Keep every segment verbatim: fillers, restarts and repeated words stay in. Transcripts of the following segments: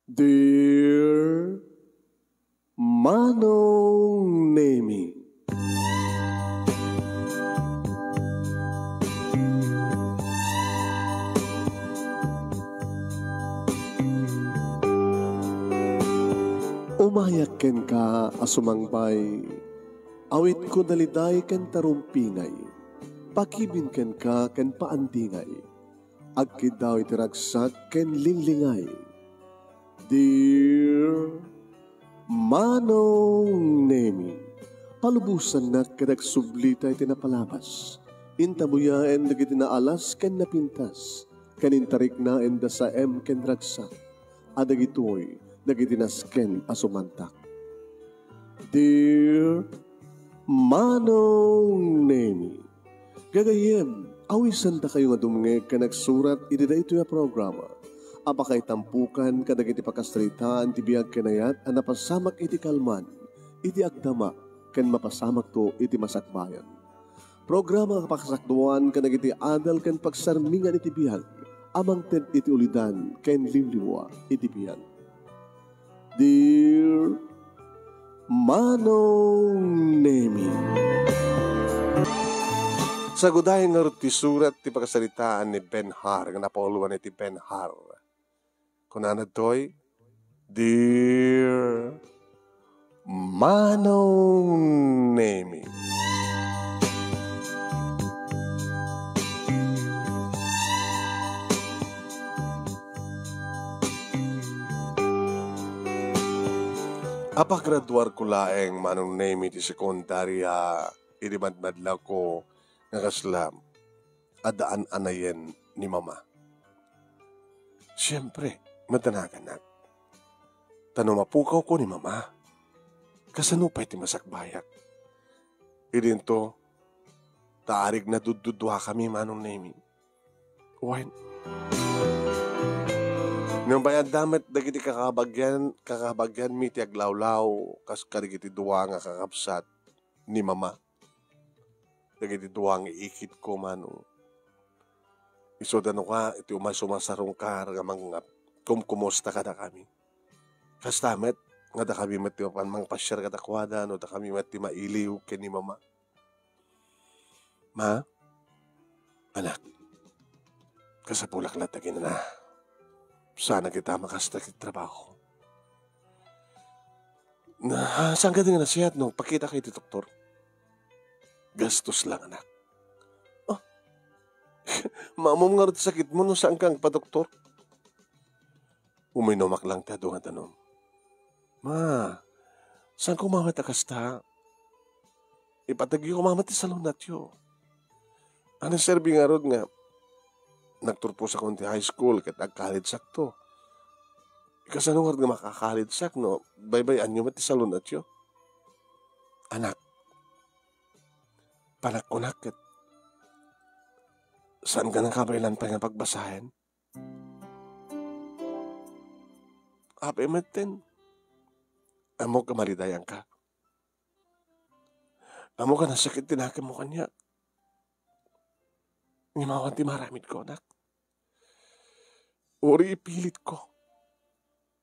Dear Manong Nemi. Umayak kenka a sumangpay, awitko daliday ken tarumpingay, pakibin kenka ken paandingay. Agkiddaw iti ragsak ken linglingay. Dear Manong Nemi, palubosannak ket agsublita iti napalabas. Intabuyaen dagiti naalas ken napintas, ken intariknaen da saem ken ragsak, a dagitoy dagiti nasken a sumantak. Dear Manong Nemi, gagayyem, awisandakayo nga dumngeg ken agsurat iti daytoy a programa a pakaitampokan kadagiti pakasaritaan ti biag ken ayat a napasamak iti kalman, iti agdama, ken mapasamakto iti masakbayan. Programa a pakasakduan kadagiti adal ken pagsarmingan iti biag a mangted iti ulidan ken liwliwa iti biag. Dear Manong Nemi. Sagudayen ngarud ti surat ti pakasaritaan ni Ben Har nga napauluan iti Ben Har. Kunana ditoy, Dear Manong Nemi. Apagraduarko laeng, Manong Nemi, ti sekundaria idi madmadlawko nga kasla adda an-anayen ni Mama. Siempre, madanagannak. Ta no mapukawko ni Mama, kasano pay ti masakbayak? Idinto, ta arig nadudduduakami, Manong Nemi. Wen, no mabayadda met dagiti kakabagian-, kakabagianmi ti aglawlaw kas kadagiti dua nga kakabsat ni Mama, dagiti dua nga ikitko, Manong. Isuda no ka, iti umay sumasarungkar nga mangngap, kumkumusta kadakami. Kasta met, nga dakami met ti mapan mangpasiar kadakuada, no dakami met ti mailiw ken ni Mama. Ma, anak, kasapulak latta kinuna. Sana kita makasta iti trabaho. Na, saan ka di nga nasiat no pakitaka iti doktor? Gastos lang, anak. Oh, maamom ngarud ti sakitmo no saan ka agpadoktor? Uminumak lang ti adu nga danum. Ma, saan ko mamet a kasta? Ipatagyo ko mamet ti salunatyo. Ano serbi ngarud nga nagturpos ako ti high school ket agkalidsakto? Kasano ngarud nga makakalidsakto no baybay-anyo met ti salunatyo? Anak, panagkunak ket saan ka nakabaelan pay nga pagbasaen? Apay metten, ammok a malidayanka. Ammok a nasakit ti nakemmo kaniak. Ngem awan ti maaramidko, anak. Uray ipilitko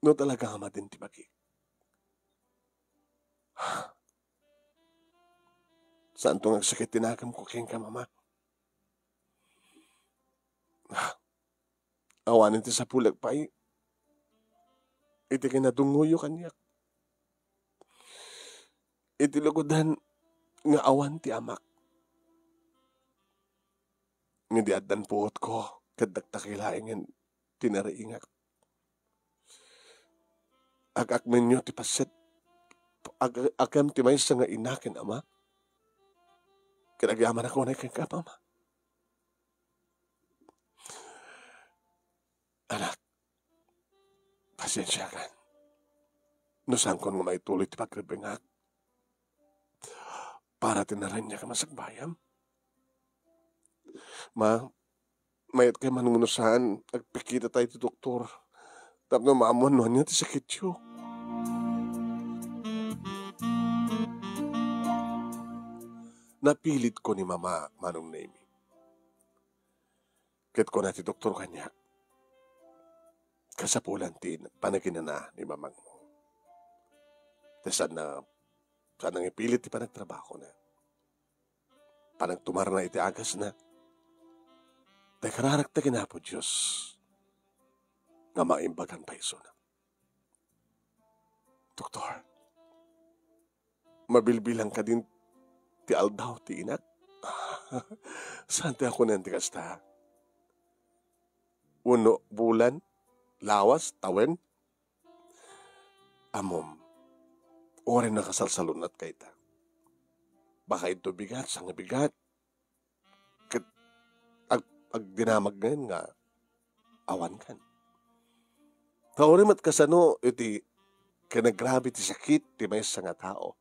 no talaga nga madin ti bagik. Saanto nga agsakit ti nakemko kenka, Mama. Awanen ti sapulek pay iti kinadungoyo kaniak. Iti lukodan nga awan ti amak. Nga idi addan puotko, ket dakdakkel laengen ti nariingak. Ag-akmenyo ti paset, ag-, agem ti maysa nga ina ken ama. Ket agyamanak unay kenka, Mama. Anak, pasiensiakan no saankon nga maituloy ti pagrebbengak para ti naraniag a masakbayam. Ma, mayat kay man no saan agpakitata iti doktor tapno maammuan no ania ti sakityo. Napilitko ni Mama, Manong Nemi. Ket kuna ti doktor kaniak, kasapulan ti panaginana ni mamangmo. Ta saanna, saanna nga ipilit ti panagtrabahona. Panagtumarna iti agasna. Ta ikararagta ken Apo Dios nga maimbagan pay isuna. Doktor, mabilbilang kadin ti aldaw ti inak? Saan ti akunan ti kasta? Wenno bulan, lawas, tawen? Ammom, uray nakasalsalun-at kayta. Baka ito bigat, sangabigat. Ket ag-, agdinamag ngayon nga awan kan. Ta uray met kasano iti kinagrabe ti sakit ti maysa nga tao,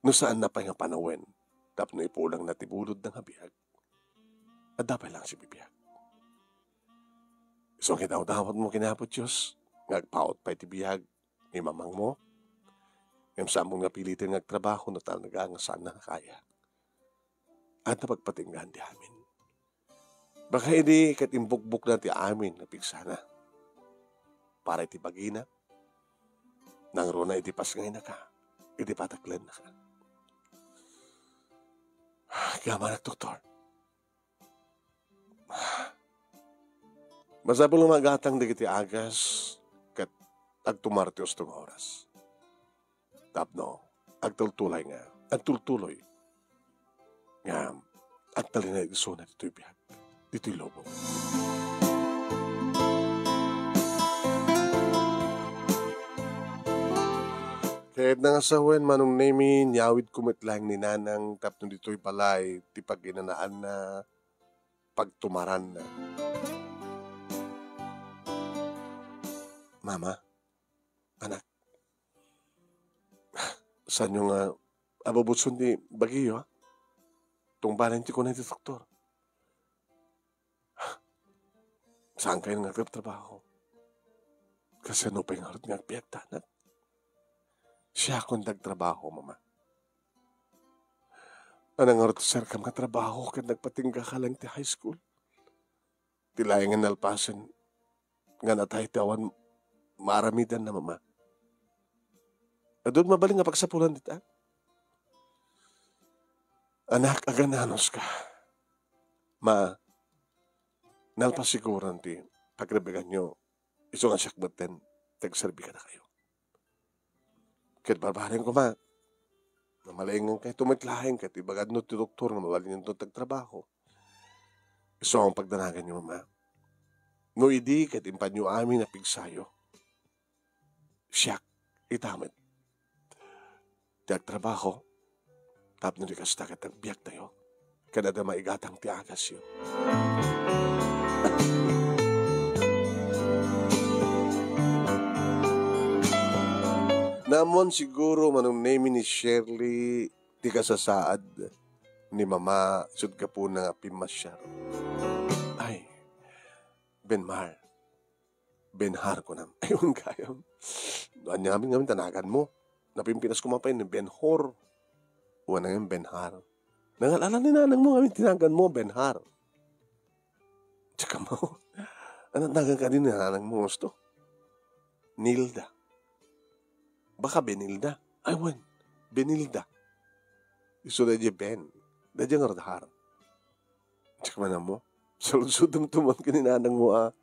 no saanna pay nga panawen tapno ipulangna ti bulodna nga biag, adda pay laeng sibibiag. Isu nga idawdawatmo ken Apo Dios nga agpaut pay ti biag ni mamangmo, ngem saanmo nga piliten nga agtrabaho no talaga nga saanna nga kaya. Adda pagpatinggaan ti amin. Baka idi ket imbukbokna ti amin nga pigsana. Para iti bagina, nangruna iti pasngaynaka, iti pataklennaka. Agyaman, doktor. Masapul nga magatang dagiti agas ket agtumar ti usto nga oras. Tapno agtultulay nga, agtultuloy nga agtalinaed isuna ditoy biag, ditoy lubong. Ket nangasawen, Manong Nemi, inyawidko met laeng ni Nanang tapno ditoy balay ti paginanaanna, pagtumaranna. Mama, anak, saanyo nga abubutson ti bagiyo, ha? Tungbalen ti kuna ti doktor. Saankayo nga agtrabaho? Kasano pay ngarud nga agbiagta, anak? Siakon ti agtrabaho, Mama. Ania ngarud ti serkam nga trabaho ket nagpatinggaka laeng ti high school? Ti laeng nga nalpasen nga natay ti awan maaramidanna, Mama. Adu mabalin nga pagsapulan dita? Anak, agananos ka. Ma, nalpas siguron ti pagrebeganyo, isu nga siak metten ti agserbi kadakayo. Ket barbareng koma, namalaingan kayto met laeng ket ibaganyo ti doktor nga mabalinenton ti agtrabaho. Isu nga pagdanaganyo, Mama. No idi ket impanyo amin a pigsayo, siak ita met ti agtrabaho tapno di kasta ket agbiagtayo ken adda maigatang ti agasyo. Naammoan siguro, Manong Nemi, ni Shirley ti kasasaad ni Mama isut' gapuna nga pimmasiar. Ay, Benmar. Benhar, kunam. Ay, wen gayam. Ania ngamin, ngamin tinaganmo? Napimpinas koma pay ni Benhor. Wen ngamin Benhar. Nangal-ala ni nanangmo ngamin tinaganmo, Benhar. Tsaka mo. Ano tinagan kadi ni nanangmo, gusto? Nilda. Baka Benilda. Ay, wen. Benilda. Isu daydiay Ben. Daydiay ngarud Har. Tsaka man mo. Saludsodem to man ken ni nanangmo a.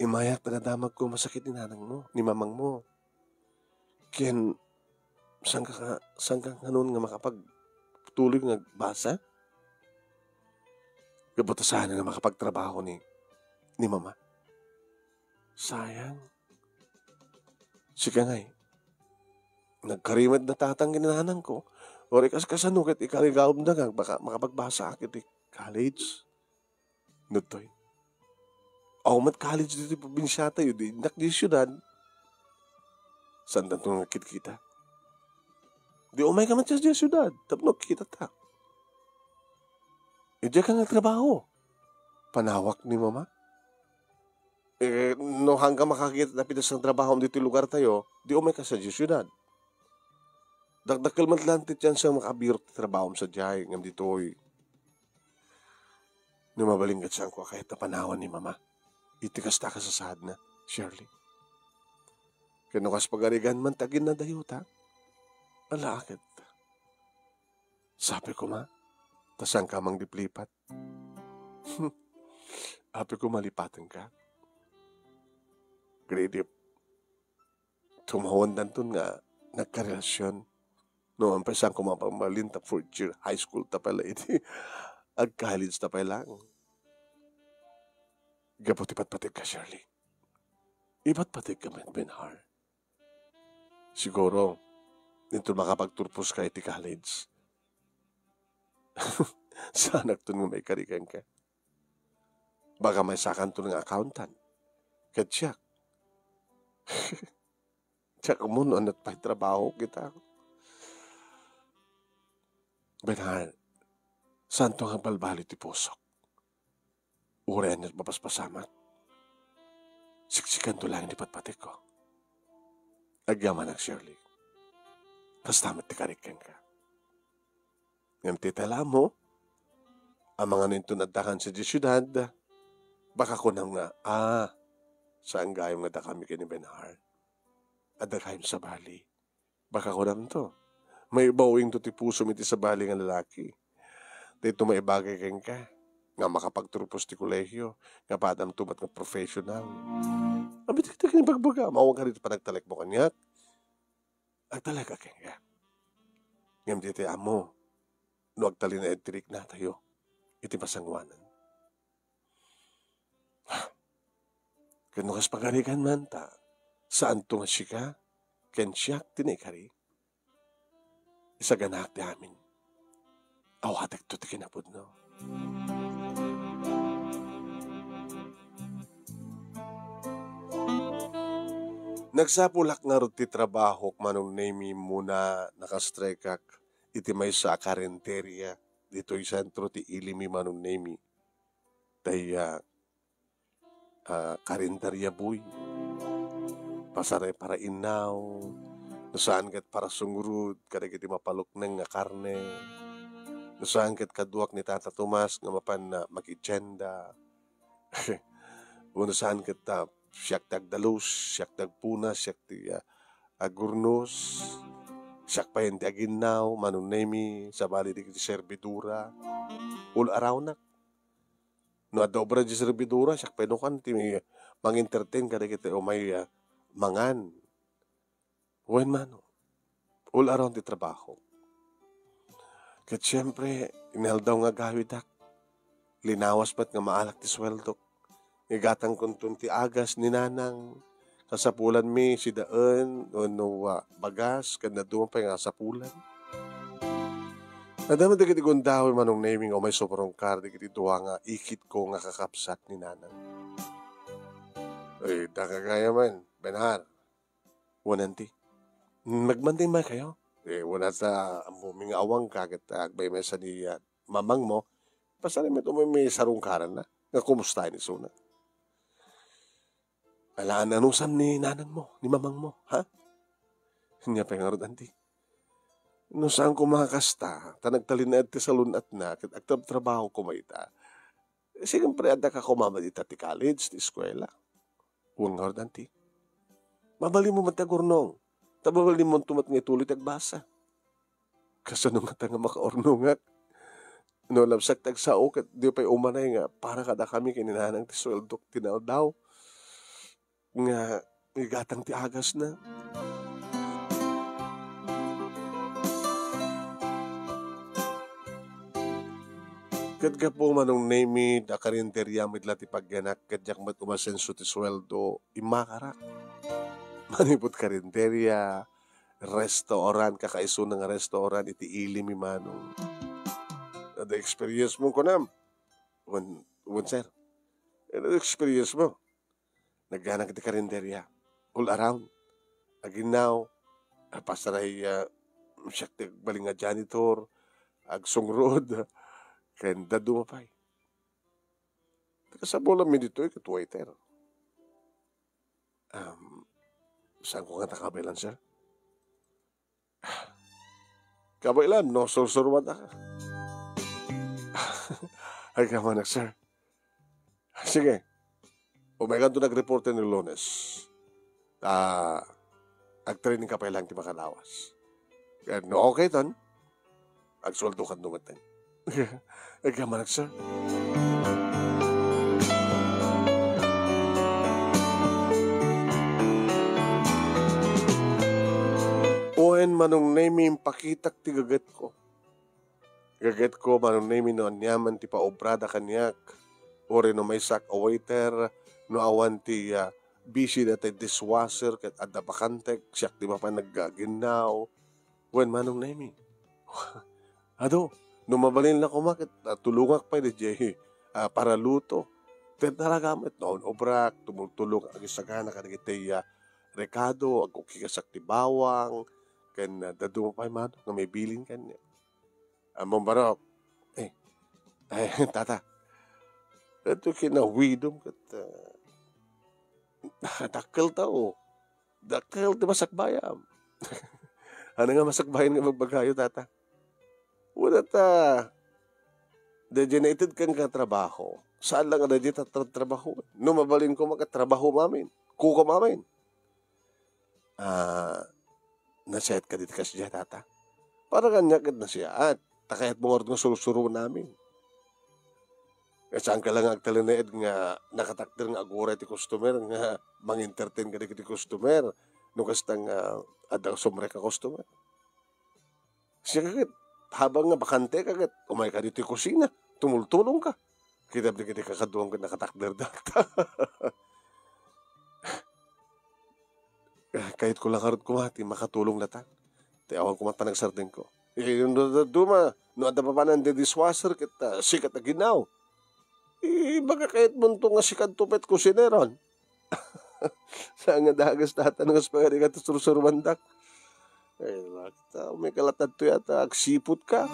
Imayak ta nadamagko masakit ni nanangmo, ni mamangmo. Ken, sangka ka, sangka kanon nga makapagtuloy nga agbasa? Gapu ta saan nga makapagtrabaho ni, ni Mama. Sayang. Sika ngay, nagkarimet da tatang ken nanangko. Uray kas-, kasano ket ikaligaumda nga baka makapagbasaak iti college? Ditoy. Awan met college ditoy probinsiatayo, di innak di siudad. Saantanto nga kitkita? Di umayka met idiay siudad, tapno kitata. Idiay ka nga trabaho. Panawak ni Mama. Eh, no hangga makakita ta pitas nga trabaho ditoy lugartayo, di umayka sa siudad. Dakdakkel met laeng ti tsansa nga makabirok ti trabahom sadiay ngem ditoy. No mabalin ket saanko a kayat a panawan ni Mama. iti kasta a kasasaadna, Shirley. Ken no kas pagarigan man ti aginna dayta, ala ket, sabi koma, ta saanka mangliplipat. Apay koma lipatenka. Ket idi tumawandanton nga nagkarelasion, no, ampay saanko mapamalin ta fourth year high school ta pay la idi ag-college ta pay laeng. Gapu ti patpategka, Shirley. Ipatpategka met, Benhar. Siguro, dinto makapagturposka iti college. Saanakton nga maikari kenka. Baka maysakanton nga accountant. Ket siak. Siak umon, ano pay trabaho kita. Benhar, saanto nga agbalbaliw ti pusok. Uray aniat mapaspasamak, siksikanto laeng ti patpategko. Agyamanak, Shirley. Kasta met ti karik kenka. Ngem ti talamo, amangan inton addakan sadiay siudad, baka kunam nga, "Ah, saan gayam nga dakami ken ni Benhar? Adda gayam sabali." Baka kunamto, maibawingto ti pusom iti sabali nga lalaki. Dayto maibagay kenka, nga makapagturpos ti kolehio, nga padamto met nga professional. Abitek ti kinibagbaga, maawag ka dito panagtalekmo kaniak. Agtalek a kenka. Ngem ditoy ammo, no agtalinaed ti riknatayo iti masangoanan. Ket no kas pagarigan man, ta saanto nga sika ken siak ti naikari. Isaganaak ti amin. Awatekto ti kinapudno. Nagsapulak ngarud ti trabahok, Manong Nemy, muna nakastrikak iti maysa a karinderia ditoy sentro ti Ilimi, Manong Nemy. Tay, ah, ah, karinderia boy. Pasaray para innaw. No saan ket para sungrud kadagiti mapalukneng nga karne. No saan ket kaduak ni Tata Tomas nga mapan, ah, makitienda. Wenno saan ket, ah, siak ti agdalus, siak ti agpuna, siak ti, ah, agurnos, siak payen ti aginnaw, Manong Nemy, sabali dagiti serbidora. Ul-arawnak. No adda obra di serbidora, siak pay no kan ti mangentertain kadagiti umay, ah, mangan. Wen mano, all around ti trabaho. Ket siempre, inaldaw nga agawidak. Linawas met nga maalak ti sueldok. Igatangkonton ti agas ni Nanang. Kasapulanmi sidaen wenno, ah, bagas, ken dadduma pay nga kasapulan. Adda met dagiti gundaway, Manong Nemy, nga umay sumurungkar dagiti dua nga ikitko nga kakabsat ni Nanang. Ay, daka gayam, Benhar. Wen, Auntie. Nagmanding man kayo? Eh, wen ta, ammomi nga awanka, ket agbaymaysa ni, ah, mamangmo. Pasaray met umay sarungkaranna. Nga kumustaen isuna? Ala, anusam ni nanangmo, ni mamangmo, ha? Ania pay ngarud, Auntie? No saan koma kasta, ta nagtalinaed ti salun-atna, ket agtrabtrabaho koma ita. Siempre, adda ka koma met ita ti college, ti eskuela. Wen ngarud, Auntie. Mabalinmo met ti agurnong. Ta mabalinmonto met nga ituloy ti agbasa. Kasano ngata nga makaurnongak? No labsak ti agsao, ket di pay umanay nga para kadakami ken ni Nanang ti sueldok ti inaldaw nga igatang ti agasna. Ket gapu, Manong Nemy, ta karinderiam met la ti pagyanak, ket diak met umasenso ti sueldo, immakarak. Manipud karinderia, restaurant, kakaisuna nga restaurant iti Ilimi, Manong. Adda experience mo, kunam? Wen, wen, sir. Adda experience mo? Nagyanak iti karinderia. All around. Aginnaw, ah, pasaray, ah, siak ti agbalin nga janitor, agsungrod, ken dadduma pay. Kasapulanmi ditoy ket waiter. Um, saanko ngata kabaelan, sir? Kabaelan, no? Sursuruan ka. Ay, kamanak, sir. Sige. Umaykanto nag-report ti Lunes. Ta, agtraining ka pay lang ti makalawas. Ket no okay ton, agsueldokanto metten. Agyaman, sir. Wen, Manong Nemy, impakitak ti gagetko. Gagetko, Manong Nemy, no aniaman ti paobrada kaniak. Uray no maysak a waiter, no awan ti, ah, bisi dayta dishwasher ket adda bakantek, siak ti mapan nagginnaw. Wen, Manong Nemy. Adu, no mabalin la koma ket, ah, tulongak pay daydiay, ah, paraluto. Ket talaga met, no, obrak, tumultulong, agisagana kadagiti, ah, rekado, agkukkiasak ti bawang, ken, ah, dadduma pay, Manong, nga maibilin kaniak. Ammom, barok. Eh, ay, tata. Ito kinawidom ket, ah, dakkel ta, oh. Dakkel ti masakbayam. Ano nga masakbayan nga bagbagayo, tata? Wala ta. Daydiay naitedkan nga trabaho. Saan lang nga daydiay ta-, tra-, trabaho. No mabalin koma ket trabaho mamin. Kuko mamin. Ah, nasiat ka dita kasdiay, tata? Para kaniak ket nasiat. Ta kayatmo ngarud nga sursuro mamin. Ket saan ka lang nga agtalinaed nga nakatakder nga aguray ti customer nga mang-entertain kadagiti customer no kasta nga adda sumrek a customer. Siak ket, habang nga bakante ka ket, umayka ditoy kusina, tumultulong ka. Kita dagiti kakaduam ket nakatakder da. Kayatko lang ngarud koma ti makatulong latta. Ti awan koma panagsardengko. Eh, no, no, duma, no adda papanan ti dishwasher ket, ah, sikat a ginnaw. Ibaga kayatmonto nga sikadto pay ti kusineron. Saan nga dagas, tata, no kas pagarigat ti sursuruandak. Ay, nakita, may kalatad to yata, agsipot ka.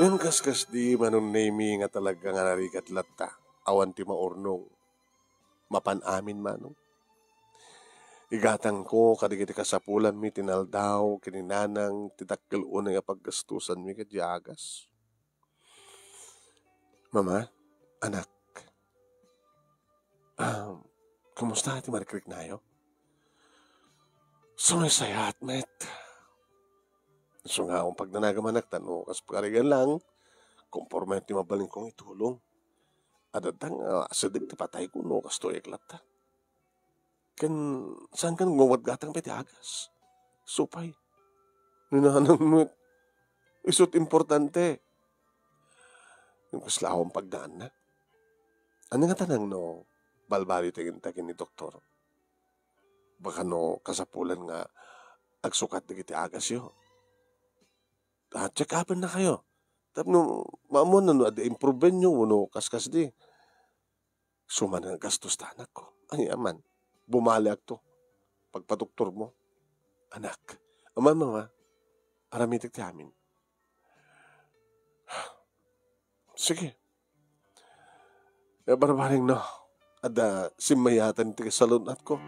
Ngem kaskas di Manong Nemy nga talaga nga narigat latta, awan ti maurnong. Mapan amin, Manong. Igatangko kadagiti kasapulanmi ti naldaw ken ni Nanang ti dakkel unay a paggastusanmi ket diay agas. Mama, anak, ah, kumusta ti marikriknayo? Sumaysayaat met. Isu nga awan pagnanagam, anak, ta no kas pagarigan lang, komporme ti mabalinkong itulong. Adda nga asideg ti patayko no kastoy latta. Ken saan kan nga umat gatang pay ti agas? Supay. Ni Nanang met, isut importante. Ngem kasla awan pagnaanna. Ania ngata nang no balbaliw ti inta ken ni doktor? Baka no kasapulan nga agsukat dagiti agasyo. Ah, check-upennakayo. Tapno maammoan no adda improvemenyo wenno kaskasdi. Isu man nga gastos ta, anakko. Ania man, bumaliakto. Pagpadoktormo. Anak. Aman, mama, aramitek ti amin. Sige. Eh, barbareng no, adda simmayatan ti kasalun-atko.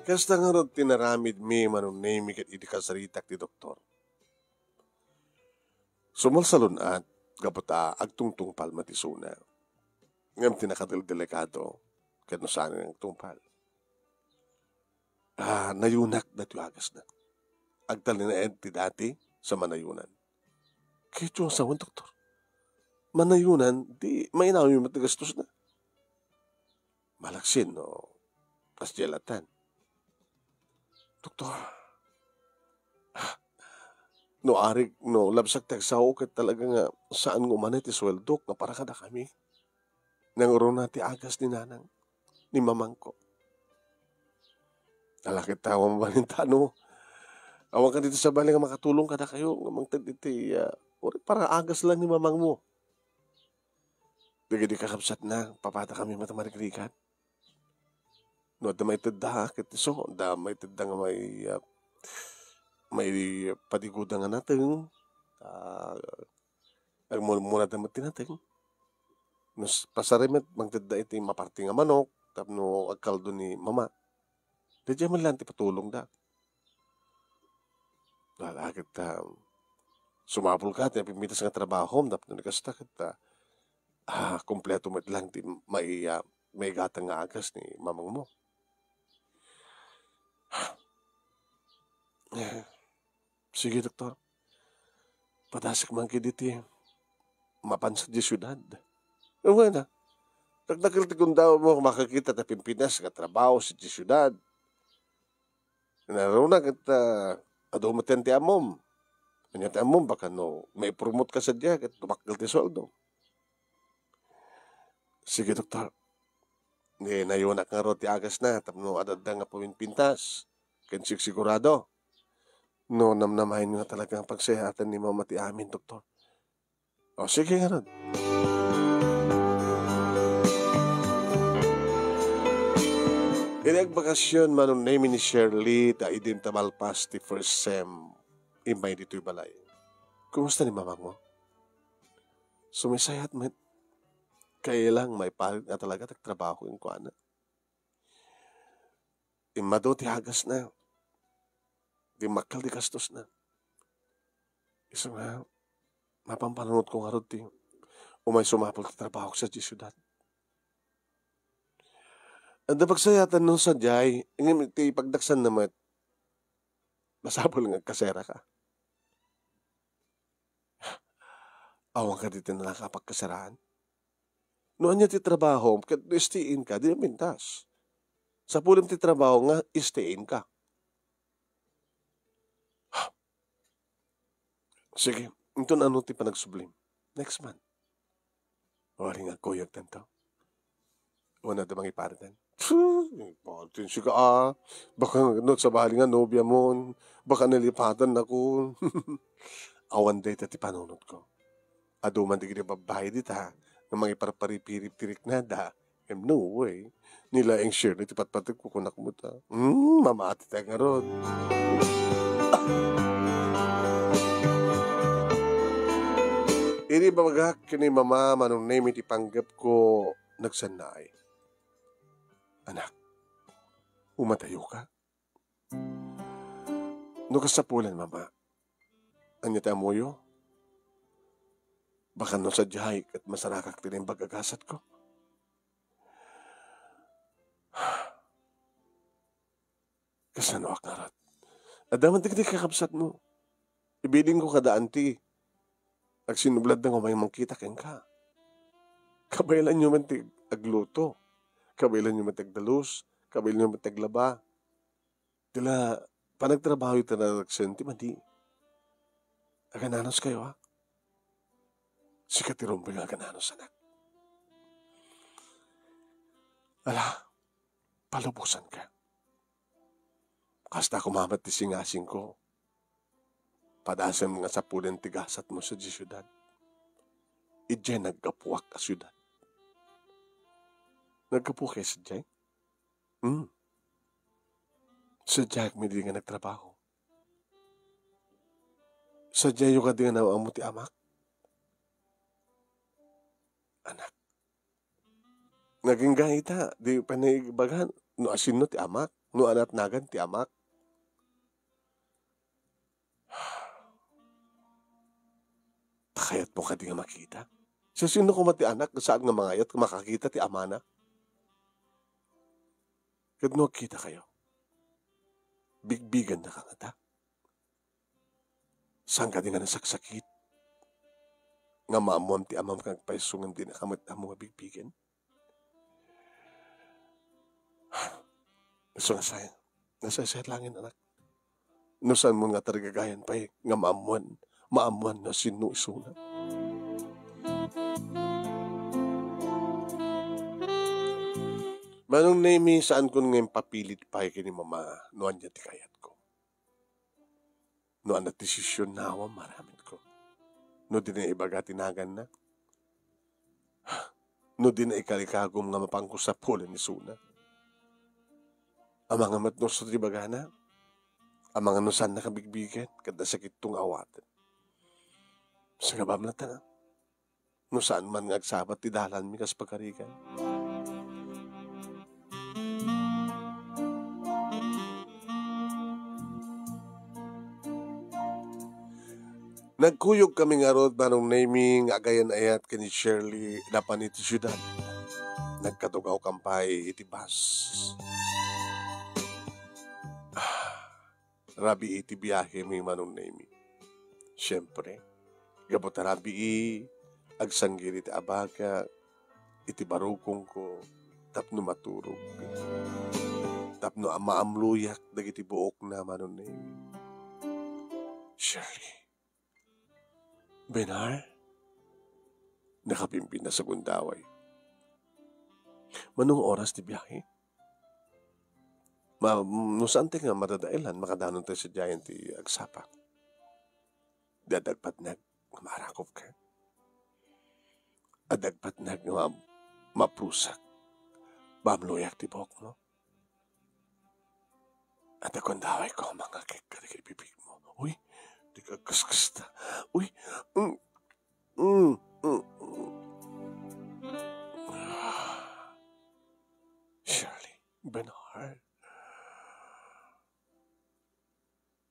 Kasta ngarud ti naramidmi, Manong Nemy, ket idi kasaritak ti doktor. Sumalsalun-at gapu ta agtungtungpal met isuna. Ngem ti nakadeldelikado, ket no saan nga agtungpal. Ah, nayunak daytoy agasna. Agtalinaed ti dati sa manayunan. Kayatyo nga sawen, doktor. Manayunan, di mainawmi met ti gastosna. Malaksid no kasdiay lattan. Doktor, no arik, no labsak ti agsao, ket talaga nga saan nga umanay ti sueldok nga para kadakami. Nanguruna ti agas ni Nanang, ni Mamangko. Ala ket ta, awan mabalin ta no. Awan ka dita sa bale nga makatulong kadakayo nga mangted iti, ah, uray para agas lang ni Mamangmo. Dagiti kakabsatna, papadakami met a marikrikat. No adda maitedda, ket isu, adda maitedda nga mai-, ah, maipadiguda nga nateng, ah, agmulmulada met ti nateng. No s-, pasari met, mangtedda iti maparti nga manok, tapno agkaldo ni Mama. Daydiay man laeng ti patulongda. Ala ket, ah, sumapulka ti napimpintas nga trabahom tapno ni kasta ket, ah, ah, kompleto met laeng ti mai-, ah, maigatang nga agas ni mamangmo. Eh, sige, doktor. Padasek man ketdi ti mapan sadiay siudad. Wen a, dakdakkel ti gundawmo, makakita ti napimpintas nga trabaho sadiay siudad. Ngarud ket, ah, adu met ti ammom. Ania ti ammom, baka no maipromote ka sadiay ket dumakkel ti sueldo. Sige, doktor. Ni nayonak ngarud ti agasna tapno adda nga paminpintas ken sigsigurado. No namnamaen nga talaga nga pagsayaatan ni Mama ti amin, doktor. O, sige ngarud. Idi agbakasyon, Manong Nemy, ni Shirley, ta idi ta malpas ti first sem, immay ditoy balay. Kumusta ni mamangmo? Sumisayat met. Kailang maiparit nga talaga ti agtrabaho kenkuana. Immadu ti agasna. Dimmakkel ti gastosna. Isu nga, mapan panunotko ngarud ti umay sumapul ti trabahok sadiay siudad. Adda pagsayaatan no sadiay, ngem ti pagdaksanna met, masapul nga agkaseraka. Awan kadi ti nalaka a pagkaseraan? No ania ti trabahom, ket no S T N ka, di mintas. Sapulem ti trabaho nga S T N ka. Sige, inton ano ti panagsublim. Next month. Wari nga kuyog tanto. Una da mangiparten. Phew, parten sika a. Baka no sabali nga nobia mon. Baka nalipatan ako. Awan dayta ti panunotko. Adu man dagiti babbai dita nga mangiparparipirip ti riknada. Em, no way. Ni laeng Shirley ti patpateg ko kunak mo ta. Hmm, mamati tayo ngarud. Idi babagak ken ni Mama, Manong Nemy, ti panggep ko, nagsannaay. Anak, umadayo ka? No kasapulan, Mama, ania ti ammoyo? Baka no sadiay ket masarakak ti naimbag a gasatko. Kasanoak ngarud? Adda man dagiti kakabsatmo. Ibilin ko kada anti. Agsinublad da nga umay mangkita kenka. Kabaelanyo man ti agluto. Kabaelanyo man ti agdalus. Kabaelanyo man ti aglaba. Dila, panagtrabaho ita naragsen ti madi. Agananus kayo, ha? Sika ti rumbeng nga agananus, anak. Ala, palubosan ka. Kasta kumamat ti singasing ko. Padasem nga sapulen ti gasat mo sa di siudad. Idiay naggapuak a siudad. Naggapu kay sadiay? Hmm. Sadiay mi di nga nagtrabaho. Sadiay yo kadi nga naammo ti amak? Anak. Nagingga ita, di pay naibaga no asinno ti amak, no anatnagan ti amak. Pakayatmo kadi nga makita? Siasino koma ti anak nga saan nga mangayat nga makakita ti amana? Ket no agkita kayo, bigbiganda ka ngata? Saan kadi nga nasaksakit nga maammoam ti amam nga agpayso ngem di na ka met ammo nga bigbigen? Isu nga sayang. Nasaysayat laeng, anak. No saan mo nga tarigagayan pay nga maammoan, maammoan no sinno isuna. Manong Nemy, saankon nga impapilit pay ken ni Mama no ania ti kayatko. No ania ti desisyon, awan aramidko. No di na ibaga ti naganna. No di na ikalikagum nga mapanko sapulen isuna. Amangan met no isu ti ibagana. Amangan no saanna ka bigbigen, ket nasakitto nga awaten. Sangabam latta nga. No saan man nga agsabat ti dalanmi kas pagarigan. Nagkuyogkami ngarud, Manong Nemy, nga agayan-ayat ken ni Shirley napan iti siudad. Nagkatugawkami pay iti bus. Ah, rabii ti biahemi, Manong Nemy. Siempre, gapu ta rabii, agsanggili ti abagak iti barukongko tapno maturog. Tapno a-, maamloyak dagiti buokna, Manong Nemy. Shirley. Benar? Nakabimbinna sa gundaway. Mano nga oras ti biahe? Ma-, no saan ti nga madadaelan, makadanon tayo sadiayen ti agsapa. Di adda agpatnag nga maarakop ka. Adda agpatnag nga ma-, maprusak. Maamloyak ti buokmo. Adda gundaway ko, mangakek kadagiti bibigmo. Uy, di ka kaskas ta. Uy, mm, mm, mm, mm. Shirley, Bernard.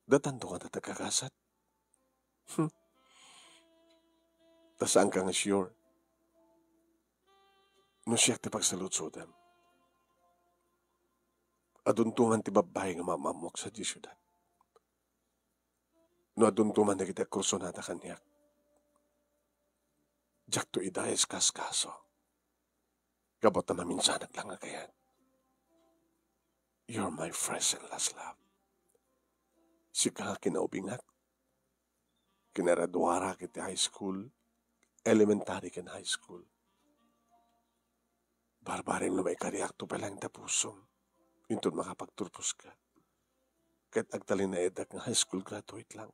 Datanto nga tattagkagasat. Hmm. Ta saan ka nga sure no siak ti pagsaludsodem. Adunto man ti babbai nga maam-ammok sadiay siudad. No adunto man dagiti agkursunada kaniak, diakto ida iskaskaso. Gapu ta maminsanak lang nga kayat. You're my first and last love. Sika nga kinaubingak. Kinaraduarak iti high school, elementary ken high school. Barbarem no maikariakto pay lang ita pusom. Inton makapagturpos ka. Ket agtalinaedak nga high school graduate lang.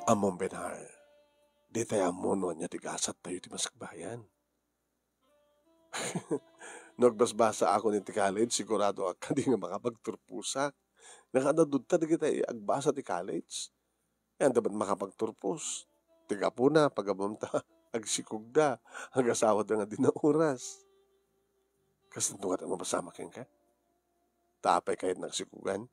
Ammom, Benar, ditay ammo no ania ti gasat tayo ti masakbayan. No agbasbasaakon iti college, siguradoak kadi nga makapagturposak. Nakaadda dudta dagiti agbasa ti college. Ania met makapagturpos. Ti gapuna, pagammom ta agsikogda, agasawada nga di naoras. Kasano nga ta mapasama kenka? Ta apay kayatna agsikogan?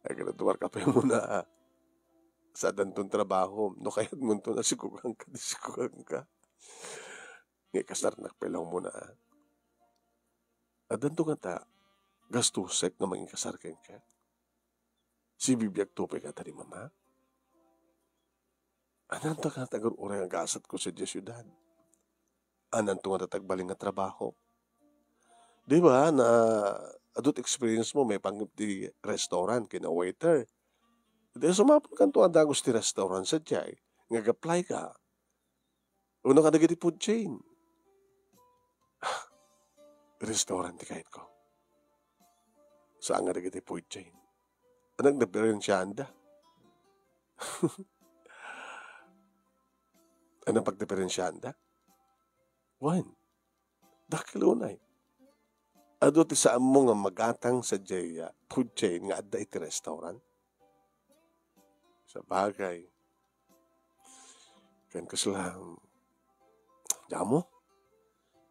Ay, graduar ka pay muna, a. Saadanton trabaho. No kayatmonto nga sikoganka, di sikoganka. Nga ikasarnak pay lang muna, a. Addanto ngata, gastusek nga mangikasar kenka? Sibibiagto pay ngata ni Mama? Addanto ngata agur-uray nga gasatko sadiay siudad? Addanto ngata agbalin nga trabaho? Di ba, na, adu ti experience mo, maipanggep ti restaurant, ken waiter. Di sumaponkanto a dagus ti restaurant sadiay, nga ag-apply ka. Wenno kadagiti food chain. Restaurant ti kayatko. Saan nga dagiti food chain. Ania ti diferensianda? Ania ti pagdiferensianda? Wen, dakkel unay. Adu ti saanmo nga magatang sadiay, a, food chain nga adda iti restaurant? Sabagay. Ken kasla, damo.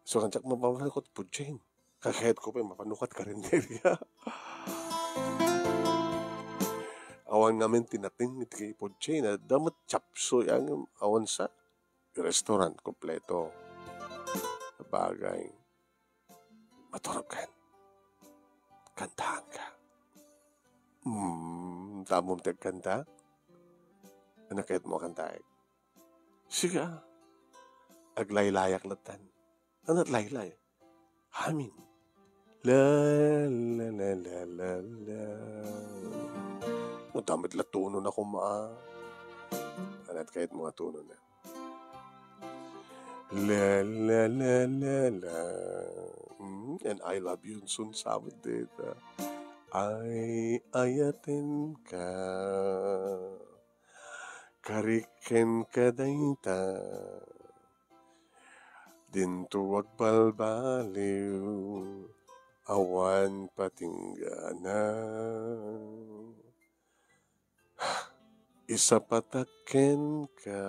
So, kanyak mapapanukot food chain. Kakayatko pay mapanukat karinderya. Awan ngamin ti nateng iti food chain. Adda met chop suey ngem awan sa restaurant kompleto. Sabagay. Maturog ken. Kantaanka. Hmm, ammom ti agkanta? Ania kayatmo a kantaek? Sige, a. Aglaylayak lattan. Ania ti laylay? Amin. La, la, la, la, la, la. Adda met la tonona koma. Ania ti kayatmo nga tonona? La, la, la, la, la. Mm, and I love you, Sun Sabit data. Ay, ayaten ka. Kariken ka dayta. Dinto agbalbaliw. Awan patinggana. Isapatak kenka,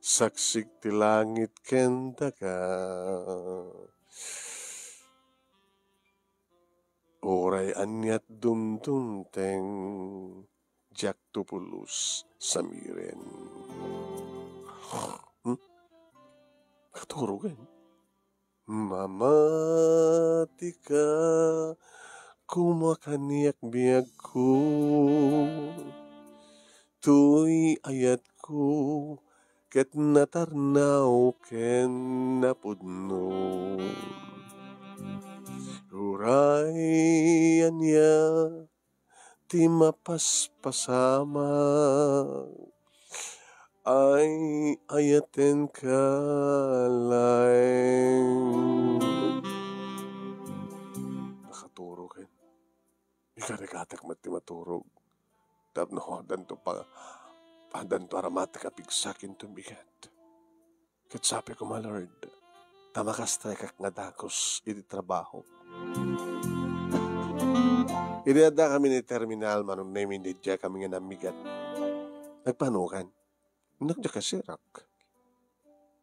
saksik ti langit ken daga. Uray aniat dumdumteng, diak to pulos samiren. Hmm? Katurogen. Mamatika koma kaniak biagko. Toy ayatko ket natarnaw ken napudno. Uray ania ti mapaspasamak, ay, ayatenka laeng. Nakaturo ken. Ikarikatek met ti maturog. Tapno addanto pa, addanto aramati a pigsakinto bigat. Ket sabi ko, "My Lord, ta makastrekak nga dagus iti trabaho." Idi adda kami ni terminal, Manong Nemi, ni diay kami nga nammigat. Nagpanukan. Nagdiak a sirak.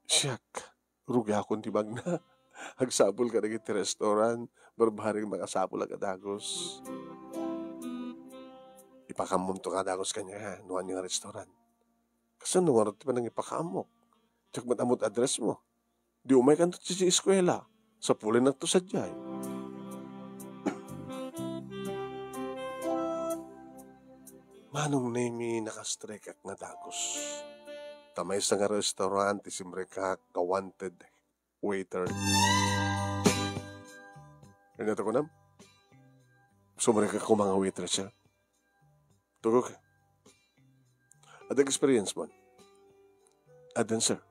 Siak, rugiakon ti bagna. Agsapul ka dagiti restaurant, barbareng makasapul a dagus. Ipakaammonto nga dagus kaniak, no ania nga restaurant. Kasano ngarud ti panangipakaammo? Diak met ammo ti address mo. Di umaykanto ti eskuela. Sapulennakto sadiay. Manong Nemi, nakastrekak nga dagus. Ta maysa nga restaurant ti simrekak nga wanted waiter. Ania ti kunam? Sumrekak koma nga waitress, sir. Tugok. Adda experience mo? Addan, sir.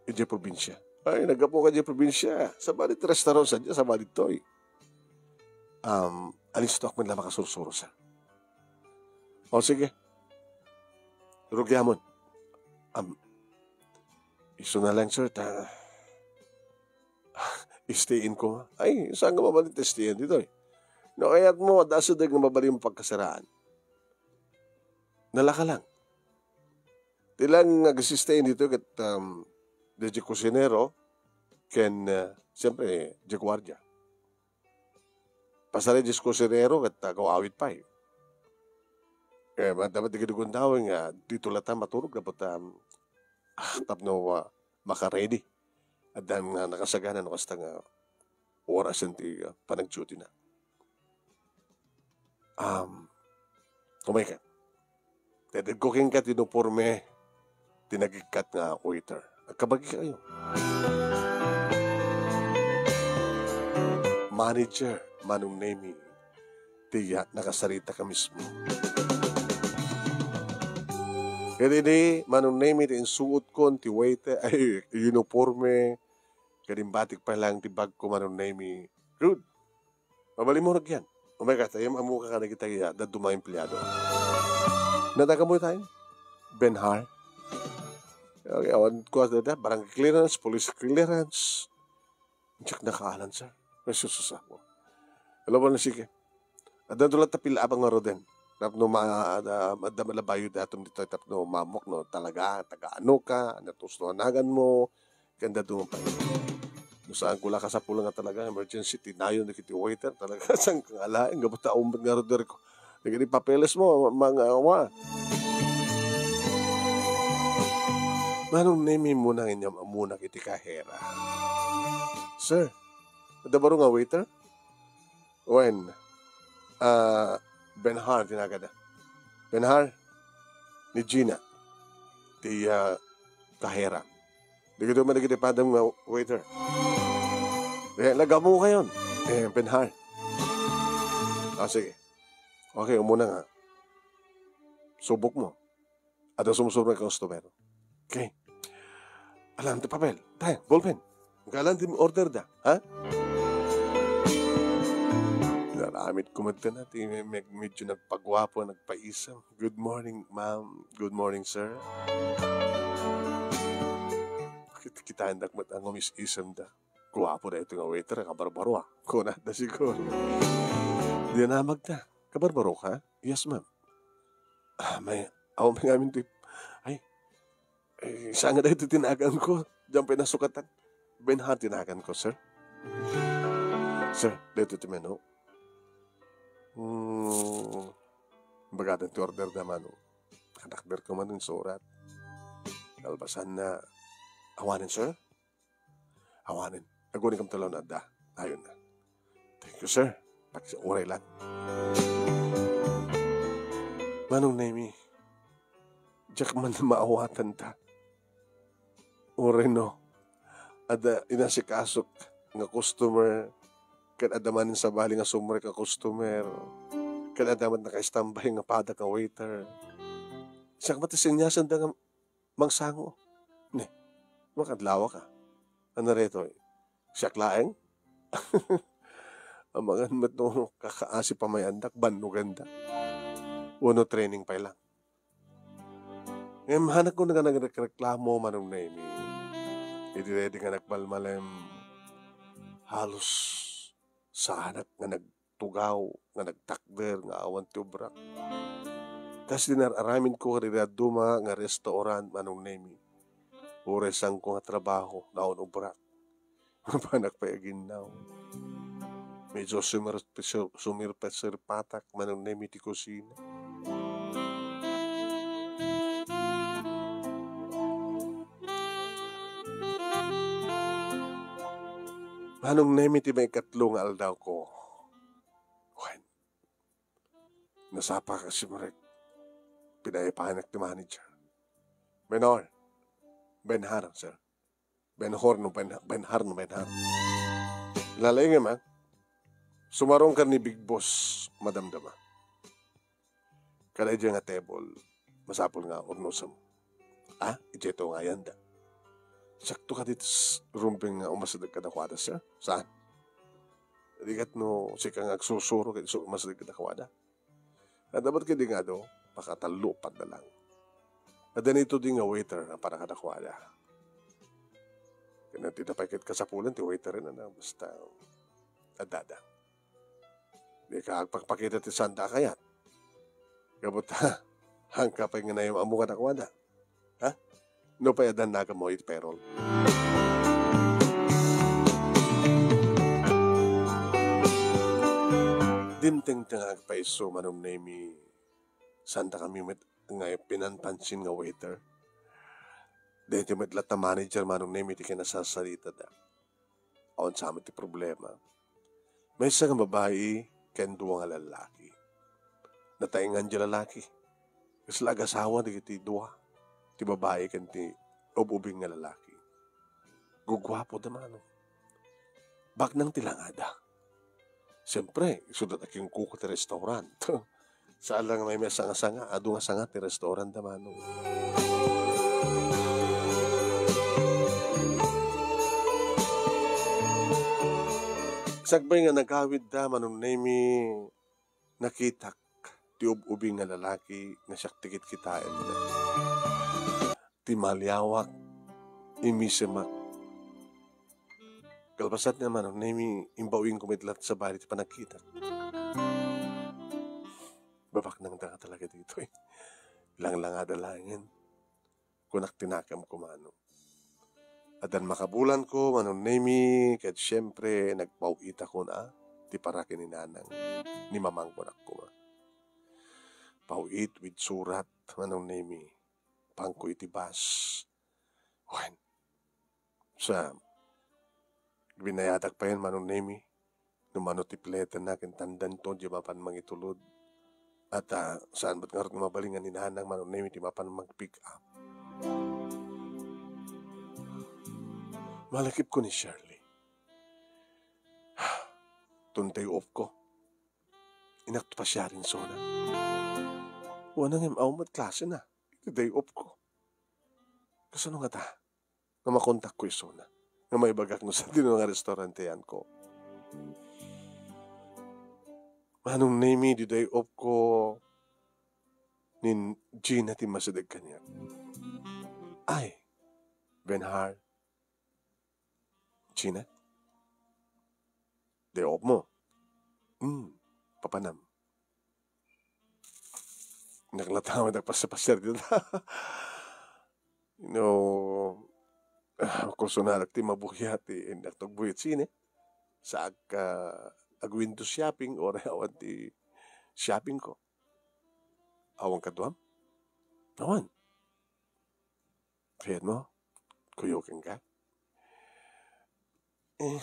Idiay probinsia. Ay, naggapu ka idiay probinsia. Sabali ti restaurant sadiay, sabali toy. Um, alisto ak met la makasursuro, sir. O, sige. Rugiamon. Um, isu na lang, sir, ta stay-in ko. Ay, saan nga mabalin ti stay-in ditoy? No kayat mo, adda asideg nga mabalin mo pagkasiraan. Nalaka lang. Ti lang nga agsistay ditoy ket, um, diay kusinero, ken, uh, siyempre, diay guardia. Pasali diay kusinero ket, uh, aw-awid pay. Eh, ma-, dapat di gundawin nga dito latta maturog dapat, um, ah, tapno, uh, maka-ready. Addan nga nakasagana no kasta nga orasen ti, ah, panagduty na. Um, umayka. Tededko kenka ti uniforme ti nagikkat nga waiter. Agkabagi kayo. Manager, Manong Nemi, ti, ah, nakasarita ka mismo. Ket idi, Manong Nemi, ti insuotkon ti waiter, ay, uniforme, ket imbatik pay lang ti bagko, Manong Nemi. Good. Mabalin mo ragyan. Umayka, ta immuna ka kadagiti, ah, dadduma nga empleado. Nataga mo tayo? Benhar. Okay, awan ko, ada, barangay clearance, police clearance. Diak nakaalan, sir. Ay, sus, sus, ako. Hello, Manong Siki. Adda dula ta pila abang nga roden. Tapno ma-, adda, adda malabayo datom dito, tapno mamok, no, talaga, taga ano ka, ano tusno anagan mo, kanda dumapay. No saan ko la kasapul nga talaga, emergency, tinayon, dagiti waiter, talaga, saan ka nga lain, gapu ta umbat nga roder ko. Dagiti papeles mo, mga, wa. Manong Nemi muna nga inyam amunak iti kahera. Sir, adda baro nga waiter? Wen, ah, Benhar, tinagada. Benhar, ni Gina, ti, ah, kahera. Dagito man dagiti padam nga waiter. Eh, nagamu kayon. Eh, Benhar. Ah, sige. Okay, umuna nga. Subok mo. Adda sumsuro nga customer. Okay. Alam ti papel. Tayo, ballpen. Galan ti order da, ha? Naramit ko met na ti me-, me-, medyo nagpaguapo, nagpaisem. "Good morning, ma'am. Good morning, sir." Kit-, kitaan da met ang umis-isem da. "Guapo da ito nga waiter, kabarbaro, ah." Kuna da siguro. Di na magda. "Kabarbaro ka?" "Yes, ma'am." Ah, may, awan nga amin ti, ay, eh, saan nga dahil tinagan ko? Diyan pa nasukatan. Benhar tinagan ko, sir. Sir, dito ti menu. Hmm, ibagadan ti order da, Manong. Katakder ko man insurat. Kalpasanna, "Awanen, sir? Awanen. Agunikam talaw na adda. Ayun na. Thank you, sir. Pag-, uray lang." Manong Nemi, diak man maawatan ta. Uray no, adda inasikasok nga customer, ket adda manen sabali nga sumrek a customer, ket adda met nakaistambay nga padak nga waiter. Siak met ti seniasanda nga mangsango. Ne, makadlawak a. Ano retoy? Siak laeng? Amangan met no kakaasi pamayandak, bannoganda. Wenno training pay lang. Ngem haanakon nga nagrekreklamo, Manong Nemi. Idi daydi nga nagmalmalem, halos saanak nga nagtugaw, nga nagtakder nga awan ti ubrak. Kas di nar-aramidko kadagiti dadduma nga restaurant, Manong Nemi. Uray saanko nga trabaho, nga awan ubrak. Mapanak pay aginnaw. Medyo sumir-, sumir-, sumirpa-sirpatak, Manong Nemi, ti kusina. Manong Nemi, ti maikatlo nga aldawko. Wen, nasapa ka, sumrek. Pinaipanak ti manager. "Benhar. Benhar, sir." Benhor no Ben-, Benhar no Benhar. Lalaingem, a. Sumarungka ni Big Boss, madamdama. Kada idiay nga table, masapul nga urnosem. A, idiay to nga ayanda. Sakto ka dito s-, rumbeng nga umasideg kadakuada, sir? Saan? Di ket no sika nga agsusuro ket isu umasideg kadakuada. Adda met kadi nga adu, pakatallo, padda lang. Adda nito di nga waiter a para kadakuada. Ken ti napay ket kasapulan ti waiter na, na basta addada. Di ka agpakpakita ti sanda a kayat. Gabut, ha, hangka pay nga nayam-ammo kadakuada. Ha? No pay adda nagamo iti payroll. Dimteng ti nga agpayso, Manong Nemi, sanda kami met nga pinanpansin nga waiter. Daytoy met latta manager, Manong Nemi, ti kinasasaritada. Awan sa met ti problema. Maysa nga babai ken dua nga lalaki. Nataengan ti lalaki. Kasla agasawa dagiti dua, ti babai ken ti ub-ubing nga lalaki. Guguapo da, Manong. Baknang ti langada. Siempre, isuda ti kingkuko ti restaurant. Saan lang nga may, may sanga-sanga, adu nga sanga ti restaurant da, Manong. Sakbay nga nagawid da, Manong Nemi, nakitak ti ub-ubing nga lalaki nga siak ti kitkitaen. Ti maliawak, imisemak. Kalpasan nga, Manong Nemi, imbawinkon met latta sabali ti panagkitak. Babaknangda nga talaga ditoy. Langlangada laengen. Kunak ti nakemko, Manong. Addan makabulanko, Manong Nemi, ket siempre, nagpaw-itakon a ti para ken ni Nanang ni Mamang, kunak koma. Paw-it with surat, Manong Nemi. Paangko iti bus. Wen, sa, binayadak payen, Manong Nemi. No mano ti pletenna ken tandanto, di mapan mangitulod. At, ah, saan met ngarud nga mabalin nga ni Nanang, Manong Nemi, ti mapan mag-pick up. Malakipko ni Shirley. Ton day off ko. Innak to pasiarin isuna. Wen, ngem awan met klasena. Iti day off ko. Kasano ngata nga makontakko isuna? Nga maibagak no sadino nga restaurante yan ko? Manong Nemi, di day off ko, ni Gina ti masideg kaniak. Ay, Benhar. Gina? Day off mo? Hmm, papanam. Naklatawid, nagpasiar-pasiar dita. No, ah, kusunarak ti mabuya ti innak to agbuyat sine. Saak, ah, ag-window shopping, uray awan ti Shopping ko. Awan kaduam? Awan. Kayatmo? Kuyoken ka? Eh,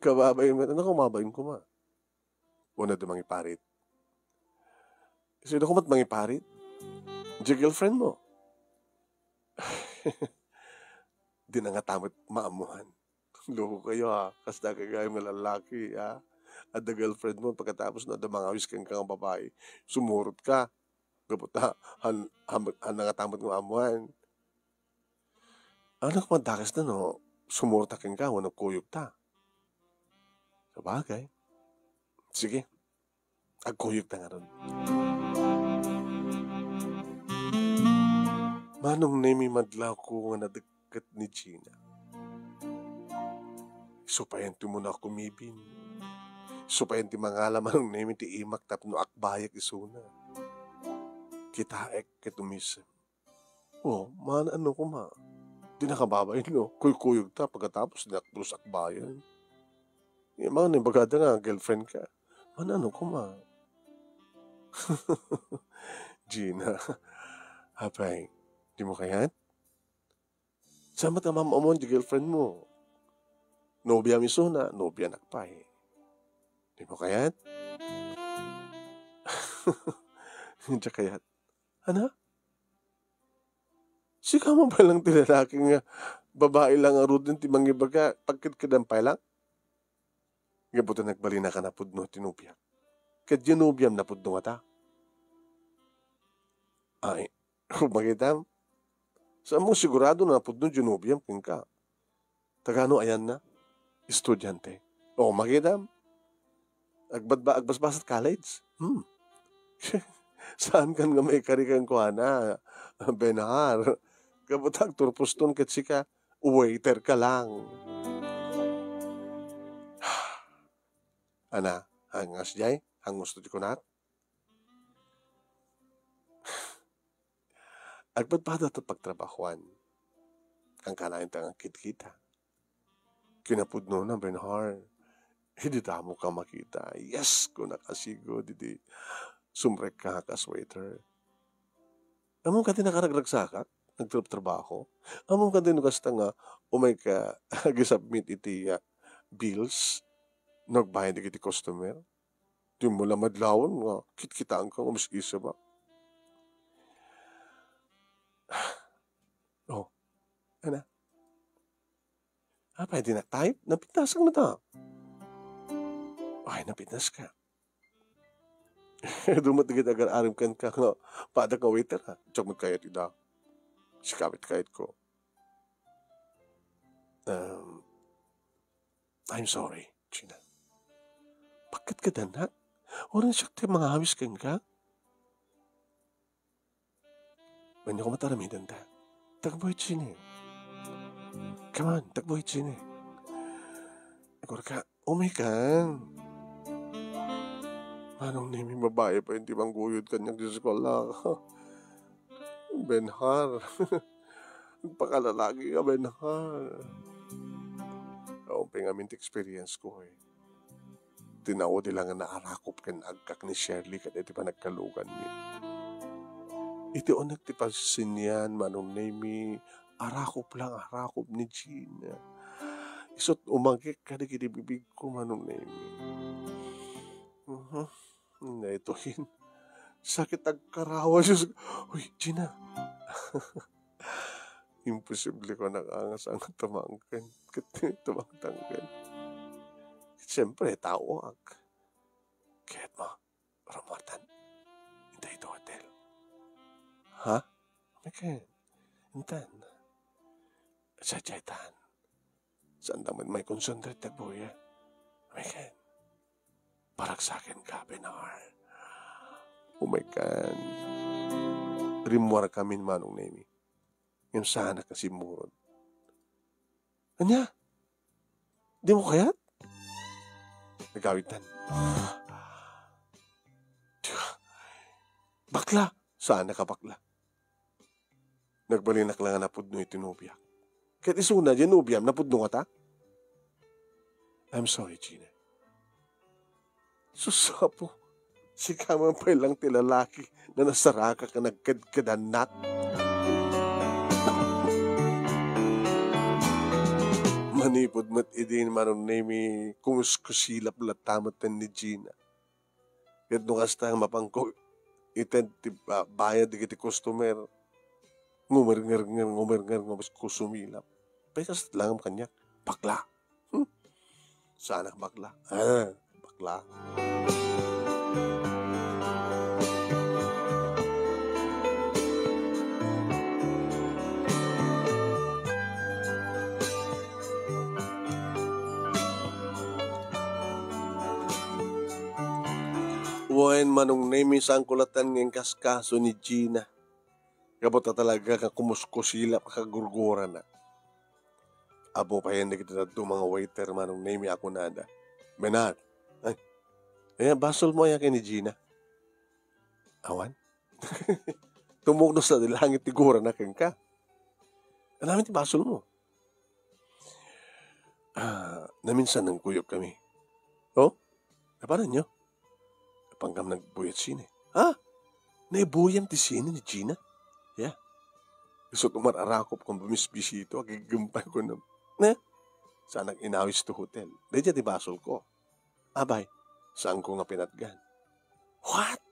kababain met. Ano kung mabain ko ma? Una da mangiparit. Sino ko met mangiparit? Di girlfriend mo. Di na nga tamat maammuhan. Loko kayo, ha. Kasta kay gayam nga lalaki, ha. Adda girlfriend mo, pagkatapos no, adda mangawis kenka nga babae. Sumurot ka. Gapu ta, han, han, han nga tamat nga amuan. Ano ka madakes na, no? Sumurot ka kenka, wenno kuyog ta. Sabagay. Sige. Agkuyog ta ngarud. Manong Nemi, madlaw ko nga nadekket ni Gina. Isu payen ti umuna kumibin. Isu payen ti mangala, Manong Nemi, ti imak tapno akbayek isuna. Kitaek ket umisem. Oh, man-ano koma? Di nakababain, no? Kuykuyog ta pagkatapos di nakpulos akbayan. Yung mga nibagada nga, girlfriend ka. Man-ano koma? Gina, apay, di mo kayat? Saan met nga maam-ammoan ti girlfriend mo? Nobiam isuna, nobianak pay. Di mo kayat? Di kayat. Ana? Sika mo pa lang ti lalaki nga babae lang ngaruden ti mangibaga, pagkidkidan pay lang? Gapu ta nagbalin a ka napudno ti nobiak. Ket diay nobiam napudno ngata. Ay, makitam? Saan mo sigurado nga napudno diay nobiam kenka? Tagano ayanna? Estudiante. O, makitam? Agbadba-, agbasbasat college? Hmm. Saan kan nga maikari kenkuana, Benhar? Gapu ta agturposton ket sika, waiter ka lang. Ana, hangas jay? Hangusto ti kunak? Agpadpada ta pagtrabahoan. Kankanayon ta nga kitkita. Kinapudnona, Benhar. Idi damo ka makita. Yes, kunak a sigud idi sumrek ka kas waiter. Ammom kadi nakaragragsakak, nagtrabtrabaho? Ammom kadi no kasta nga umay ka agisubmit iti, ah, bills no agbayad dagiti customer? Di mo la madlawan nga kitkitaenka nga umis-isem, ah. Oh, ana? Apay, di nak-type? Napintasak na ta. Ay, napintas ka. Dumat dagiti agar-arim kenka nga padak nga waiter, ha? Diak met kayat ida. Sika met kayat ko. Um, I'm sorry, Gina. Bakit ka danak? Waran siak ti mangawis kenka? Ania koma ti aramidenta? Takbuy, Gina. Come on, takbuy, Gina. Agurka, umikan. Manong Nemi, babae pay ti mangguyod kaniak diay eskuela. Benhar. Agpakalalaki ka, Benhar. Awan pay ngamin ti experience ko, eh. Ti naudi lang nga naarakop ken agkak ni Shirley ket iti panagkaluganmi. Iti unek ti pagsisinian, Manong Nemi, arakop lang, arakop ni Gina. Isut' umagek kadagiti bibigko, Manong Nemi. Mhm. Daytoyen. Sakit agkarawa, Dios. Uy, Gina. Imposible ko nakangas-angat tumangken. Ket tumangtangken. Siyempre, taoak. Kayat mo, rumuartan. Intay iti hotel. Ha? Amin ken. Intan. Sadiay tan. Saan ta met maikonsentrate ti agbuya? Amin ken. Paragsaken ka, Benhar. Umaykan. Rimmuarkamin, Manong Nemi. Ngem saanak nga simmurot. Ania? Di mo kayat? Nagawidtan. Bakla! Saanak a bakla. Nagbalinak lang a napudno iti nobiak. Ket isuna, diay nobiam, napudno ngata? I'm sorry, Gina. Sus, Apo. Sika man pay lang ti lalaki nga nasaraka ken nagkedkedannak. Manipud met idin, Manong Nemi, kumuskusilap latta met ni Gina. Ket no kasta, mapanko ited ti ba-, bayad dagiti customer. Ngumernger, ngumernger, ngumerkusumilap. Pay kasta lang kaniak. Bakla. Hmm. Saanak bakla. Ah, bakla. Wen, Manong Nemi, saanko latta nga inkaskaso ni Gina. Gapu ta talaga nga kumuskusilap a kagurgurana. Apo payen dagiti dadduma nga waiter, Manong Nemi, a kunada, "Benhar, ay, eh, basolmo aya ken ni Gina?" Awan. Tumuknos na ti langit ti gurana kenka. Ania met ti basolmo? Ah, naminsan nagkuyog kami. Oh? Napanan nyo? Apankam nagbuyat sine. Ha? Naibuyam ti sine ni Gina? Ya. Isu ti umar-arakop ken bumisbisito, agigempay ko na. Ne? Saanak inawis to hotel. Daydiay ti basolko. Abay, saanko nga pinatgan. What?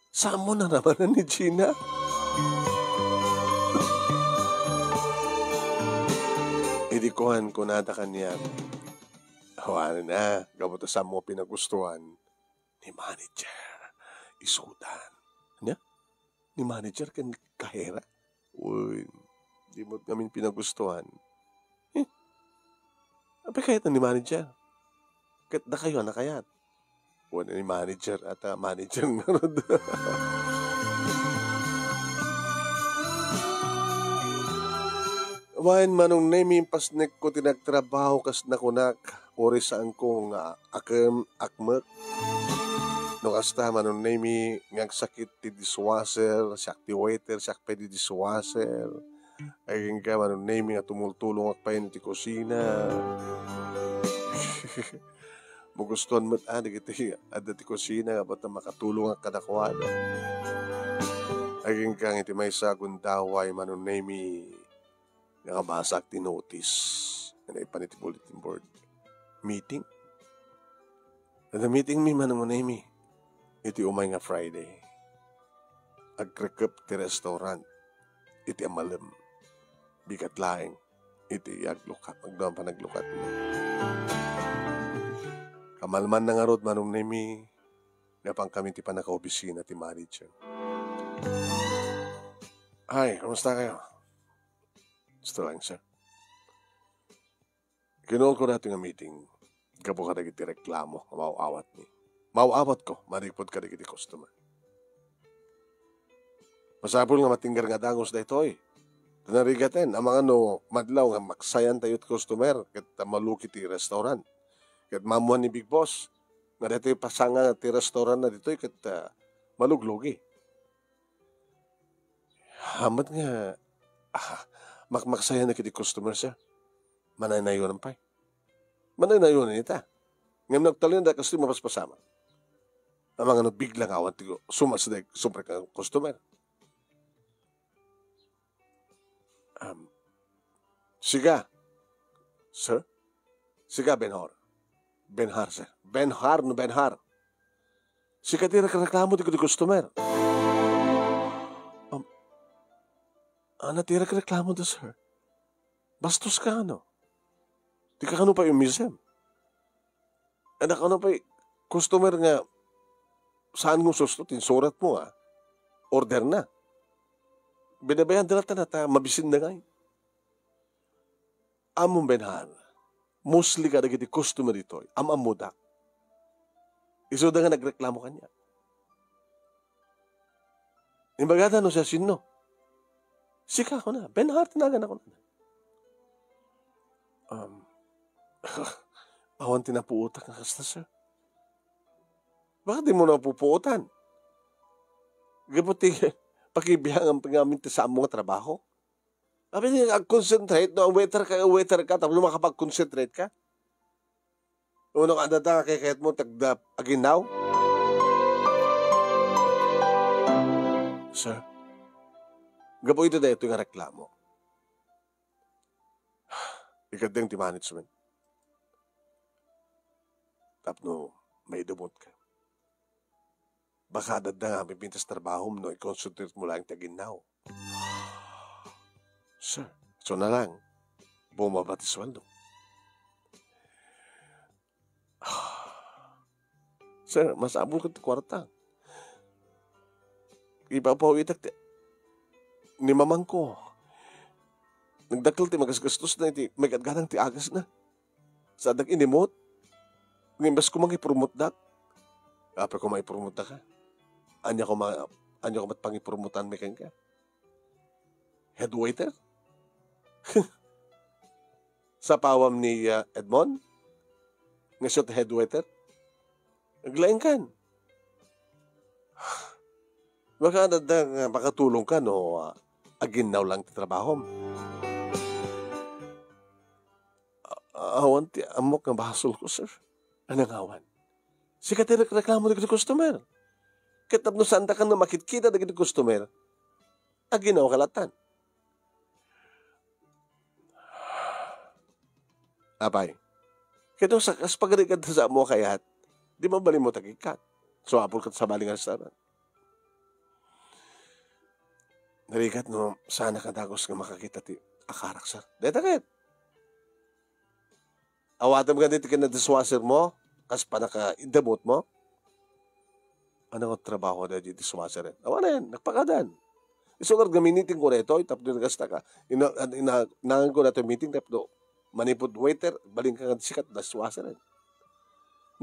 Saanmo naramanan ni Gina? Idi kuan, kunada kaniak, "Awanen a, gapu ta saanmo pinagustuan ni manager. Isudan." Ania? Ni manager ken kahera? Uy, di met ngamin pinagustuan. Eh, apay kayat ni manager? Ket dakayo a nakayat. Wen, ni manager, ata manager ngarud. Wen, Manong Nemi, impasnekko ti nagtrabaho kas nakunak, uray saanko nga akem, akmek. No kasta, Manong Nemi, nga agsakit ti dishwasher, siak ti waiter, siak pay ti dishwasher. Agingga, Manong Nemi, nga tumultulongak pay iti kusina. Magustuan met a dagiti adda ti kusina, gapu ta makatulongak kadakuada. Agingga iti maysa a gundaway, Manong Nemi, nakabasaak ti notice nga naipan iti bulletin board. Meeting? Adda meeting mi, Manong Nemi, iti umay nga Friday. Agrekep ti restaurant iti amalem. Bigat laeng iti aglukat, agduan panaglukat. Kamalman na ngarud, Manong Nemi, napan kami ti pannakaobisina ti manager. Hi, kumusta kayo? Gusto lang, sir. Kinuan ko dati nga meeting gapu kadagiti reklamo nga maaw-awatmi. Maaw-awatko manipud kadagiti customer. Masapul nga matinggar nga dagus daytoy. Ta narigaten, amangan no madlaw nga maksayan tayo ti customer ket maluglugi ti restaurant. Ket maammuan ni Big Boss nga daytoy pasanga ti restaurant na ditoy ket, ah, maluglugi. Hamat nga, ah, makmaksayan na kiti customer, sir. Manaynayonan pay. Manaynayonan ita. Ngem nagtalinaed a kastoy mapaspasamak. Amangan no bigla nga awan ti sumas daytoy, sumrek nga customer. Um, sika, sir? Sika, Benhar. Benhar, sir. Benhar, no Benhar. Sika ti nagreklamo ti customer. Um, ana ti nagreklamo da, sir? Bastos ka, ano? Di ka kano pay umisem? Anak, ano pa'y customer nga saan nga susto, tinsurat mo, ah. Order na. Binabayan da latta na ta, mabisin da ngay. Amon, Benhar, mostly kadagiti customer ditoy, am-ammodak. Isuda nga nagreklamo kaniak. Imbagada no siasino. Sika, kuna. Benhar ti nagan, kuna. Um, awan ti napuotak nga kasta, sir. Bakit di mo napupuotan? Gapu ti pakibiangan pa nga amin ti saan mo nga trabaho. Abi, di ag-concentrate, no? Waiter ka, waiter ka, tapos makapag-concentrate ka. Uno ka data, kay kahit mo, tagda, aginaw. Sir, gapu iti daytoy nga reklamo, ikaddeng ti management tapno maidumotka. Baka adda nga mapintas trabahom no i-concentrate mo laeng ti aginnaw. Sir, so na lang, bumaba ti sweldo. Sir, masapul ket ti kuarta. Ipapawitak ti ni mamangko. Nagdakkel ti magasgastos na iti magadgadang ti agas na. Sa adak inimut, ngem bas koma nga ipromotdak. Apay koma ipromotdaka? Ania koma, ania koma pangiprumotan mi kenka? Head waiter? Sapawam ni, ah, Edmond? Nga siya ti head waiter? Aglaingkan. Baka adda nga makatulongka no, ah, aginnaw lang ti trabahom. A-, awan ti ammok nga basolko, sir. Ania nga awan? Sika ti rek-, reklamo dagiti customer. Ket tapno saandaka nga makitkita dagiti customer, aginnaw ka latan. Apay, ket no sa-, kas pagarigat sa ammo a kayat, di mabalinmo ti agikkat. Suapul ket sabali nga restaurant. Narigat no saan a kadagus nga makakita ti akarak, sir. Dayta ket. Awatem kadi ti kinadishwasher mo, kas panaka-, idamot mo. Ania nga trabaho daydi dishwasher? Awanen, nagpakadan. Isu nga miniting ko daytoy, tapno nagasta ka. Ina-, ina-, nangan ko daytoy meeting, tapno manipud waiter, balinka nga sikat dishwasher.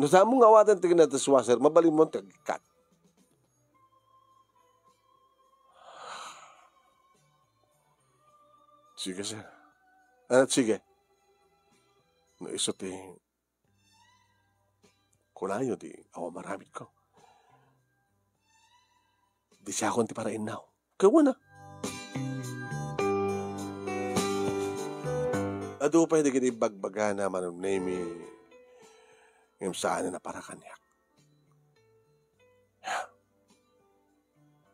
No saan mo nga awaten ti kinadishwasher, mabalinmo ti agikkat. Sige, sir. Ah, sige. No isu ti kunayo, di awan maramidko. Di siakon ti parainnaw. Kawana. Adu pay dagiti ibagbagana, Manong Nemy, ngem saan a para kaniak.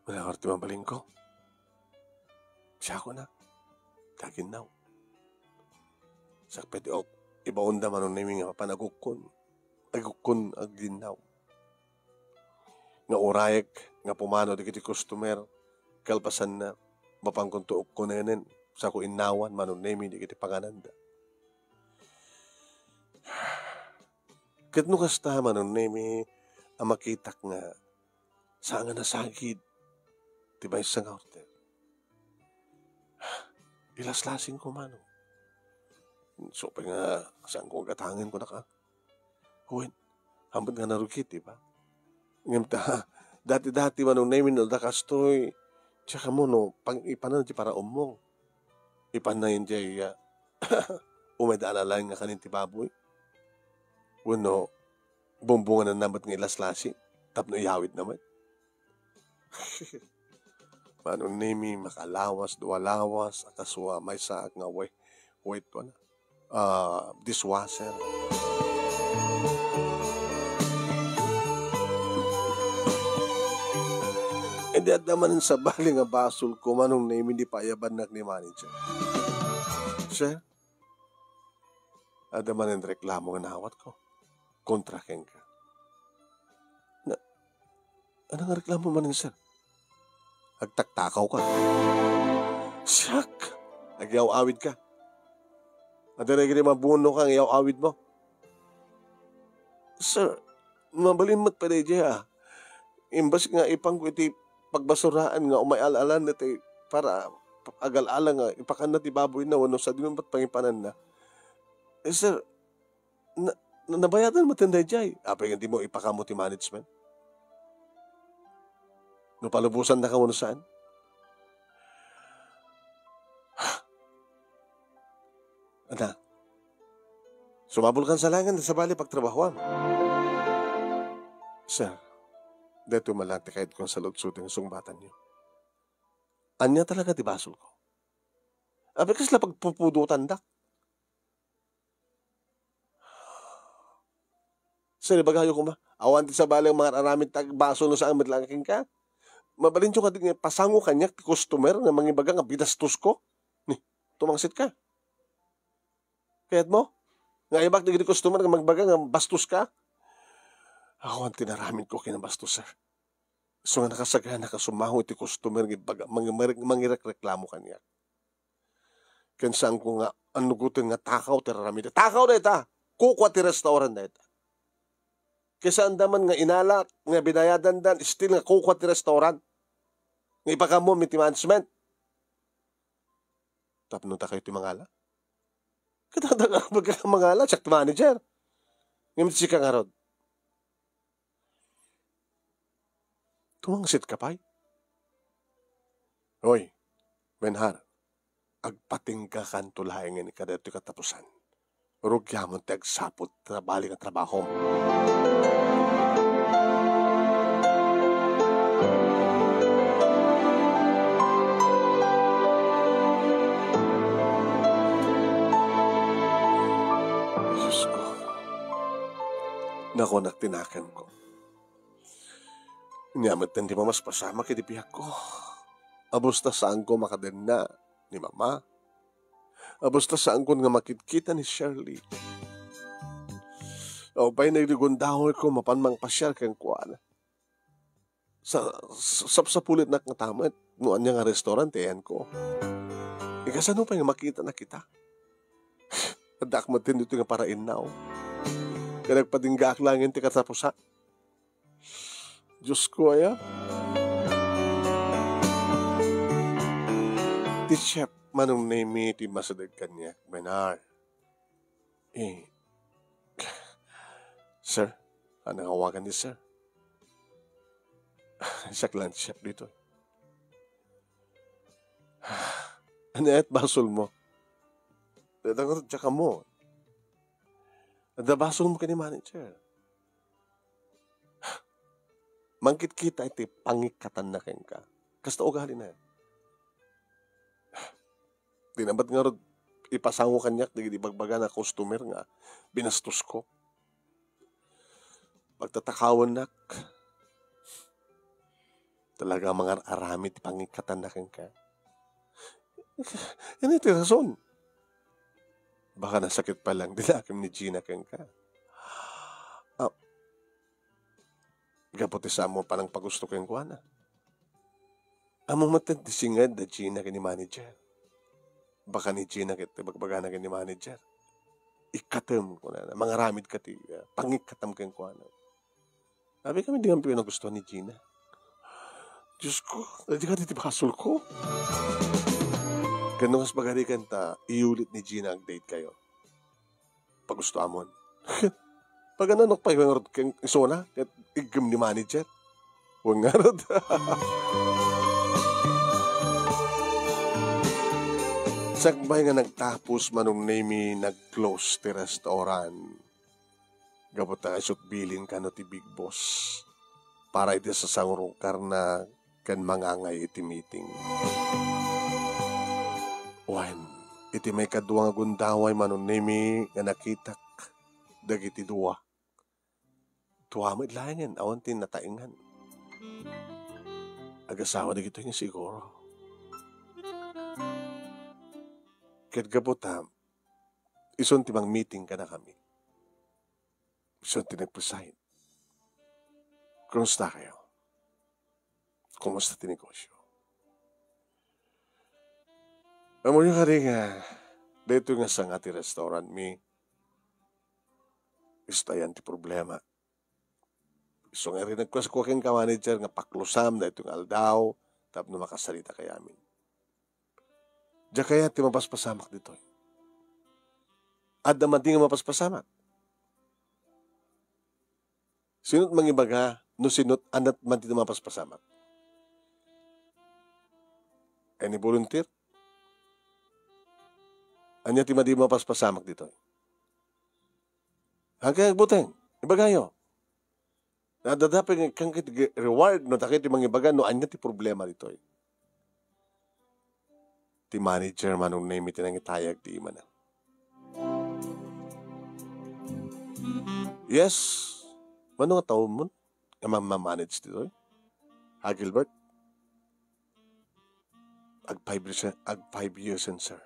Ania ti mabalinko? Siakon a, ti aginnaw. Sakbay ti ok, ibaonda, Manong Nemy, nga mapan agukkon. Agukkon aginnaw. Nga urayek nga pumano dagiti customer, kalpasanna, mapankonto ukkonenen, sako innawan, Manong Nemy, dagiti pangananda. Ket no kasta, Manong Nemy, a makitak nga saan nga nasagid ti maysa nga order, ilaslasingko, Manong. Isu pay nga saanko agatangen, kunak a. Wen, haanmo nga narugit, di ba? Ngem ta, dati-dati, Manong Nemy, no adda kastoy, tsaka mo, no, pang-, ipanan ti paraummo. Ipanan diay, ah, umay da alalaing nga kanen ti baboy. Wenno, bumbungananna met nga ilaslasing, tapno iyawidna met. Manong Nemy, makalawas, dua lawas, a kasua, maysaak nga wait, wait, ano, ah, dishwasher. Idi adda manen sabali nga basolko, Manong Nemy, idi paayabannak ni manager. Sir, adda manen reklamo nga naawatko kontra kenka. Na, ania nga reklamo manen, sir? Agtaktakawka. Siak! Agyaw-awidka. Adda dagiti mabunoka nga iyaw-awidmo. Sir, mabalin met pay daydiay, ah. Imbas nga ipanko iti pagbasuraan nga umay al-alan iti para agal-ala nga ipakanna ti baboyna wenno sadino met pangipananna. Eh, sir, na, na, nabayadan met daydiay. Apay nga dimo ipakamo ti management? No palubosannaka wenno saan? Ania? Sumabol kan sa langan, sabali pagtrabahoam. Sir, daytoy man lang ti kayatko nga saludsodon nga sungbatanyo. Ania talaga ti basolko? Apay kasla pagpupudotandak? Sir, ibagayo koma, awan ti sabali nga mangar-aramid ti agbasol no saan met laeng kenka. Mabalinyo kadi nga ipasango kaniak ti customer nga mangibaga nga binastosko? Ni, tumangsit ka. Kayatmo nga ayak dagiti customer nga mangibaga nga bastos ka? Awan ti naramidko ken a bastos, sir. Isu nga nakasagana a sumango iti customer nga ibaga, mangi-, mangirekreklamo kaniak. Ken saanko nga annugoten nga takaw ti raramid. Takaw dayta! Kukua ti restaurant dayta. Ket saanda man nga inala nga binayadandan, still nga kukua ti restaurant. Nga ipakaammo iti management. Tapno dakayo ti mangala? Ket adda nga mangala, siak ti manager. Ngem sika ngarud, tumangsit ka pay? Hoy, Benhar, agpatinggakanto laengen kadaytoy katapusan. Rugiamon ti agsapul ti sabali nga trabahom. Diosko, nakunak ti nakemko. Ania met ti mapaspasamak iti biagko? Abus ta saanko makadenna ni Mama. Abus ta saankon nga makitkita ni Shirley. Awan pay nagdagundawayko mapan mangpasiar kenkuana. Sa, sa, sapsapulitnak ngata met no ania nga restaurant ti ayanko. Ikasano pay nga makitana ita? Addaak met ditoy nga parainnaw. Ket agpatinggaak laengen ti katapusan. Diosko aya? Ti chef Manong Nemy ti masideg kaniak, Benar. Eh, sir, ania nga awagan ni sir? Siak laeng ti chef ditoy. Ania ti basolmo? Dayta ngarud, diak ammo. Adda basolmo ken ni manager. Mangkitkita iti pangikkatanna kenka. Kasta ugalina. Dina met ngarud ipasango kaniak dagiti ibagbagana a customer nga binastosko. Pagtatakawennak, talaga mangar-aramid ti pangikkatanna kenka. Ania ti rason? Baka nasakit pay laeng ti nakem ni Gina kenka. Ah, gapu ti saanmo panangpagusto kenkuana. Ammom met ti singed da Gina ken ni manager. Baka ni Gina ket ibagbagana ken ni manager. Ikkatem, kunana, mangaramidka ti, ah, pangikkatam kenkuana. Sabi kami, di kami pinagustuhan ni Gina. Diosko, adi ka ti basolko. Ken no kas pagarikan ta, iyulit ni Gina ag-date kayo. Pagusto amon. Pagananok pay ngarud ken isuna, ket iggem ni manager. Wen ngarud. Sakbay nga nagtapos, Manong Nemy, nag-close ti restaurant. Gapu ta isut bilin kano ti Big Boss para iti sasangrungkarna ken mangangay iti meeting. Wen, iti maikadua nga gundaway, Manong Nemy, nga nakitak dagiti dua. Dua met laengen, awan ti nataengan. Agasawa dagitoy nga siguro. Ket gapu ta, isun ti mang-meeting kadakami. Isun ti nag-preside. Kumusta kayo? Kumusta ti negosyo? Ammoyo kadi nga, daytoy nga sanga ti restaurant mi, isu ta ayan ti problema. Isu nga rinegkuesko kenka, manager, nga paklosam daytoy nga aldaw tapno makasarita kayamin. Diak kayat ti mapaspasamak ditoy. Adda madi nga mapaspasamak? Sino't mangibaga no sino't ania't madi nga mapaspasamak? Any volunteer? Ania ti madi nga mapaspasamak ditoy? Agay agbuteng, ibagayo. Nadadapi nga ikkan ket reward no dakayo ti mangibaga no ania ti problema ditoy. Ti manager, Manong Nemy, ti nangitayag ti imana. Yes, mano nga tawenmon nga mammanage ditoy? Ha, Gilbert? Ag five years, ag five years, sir.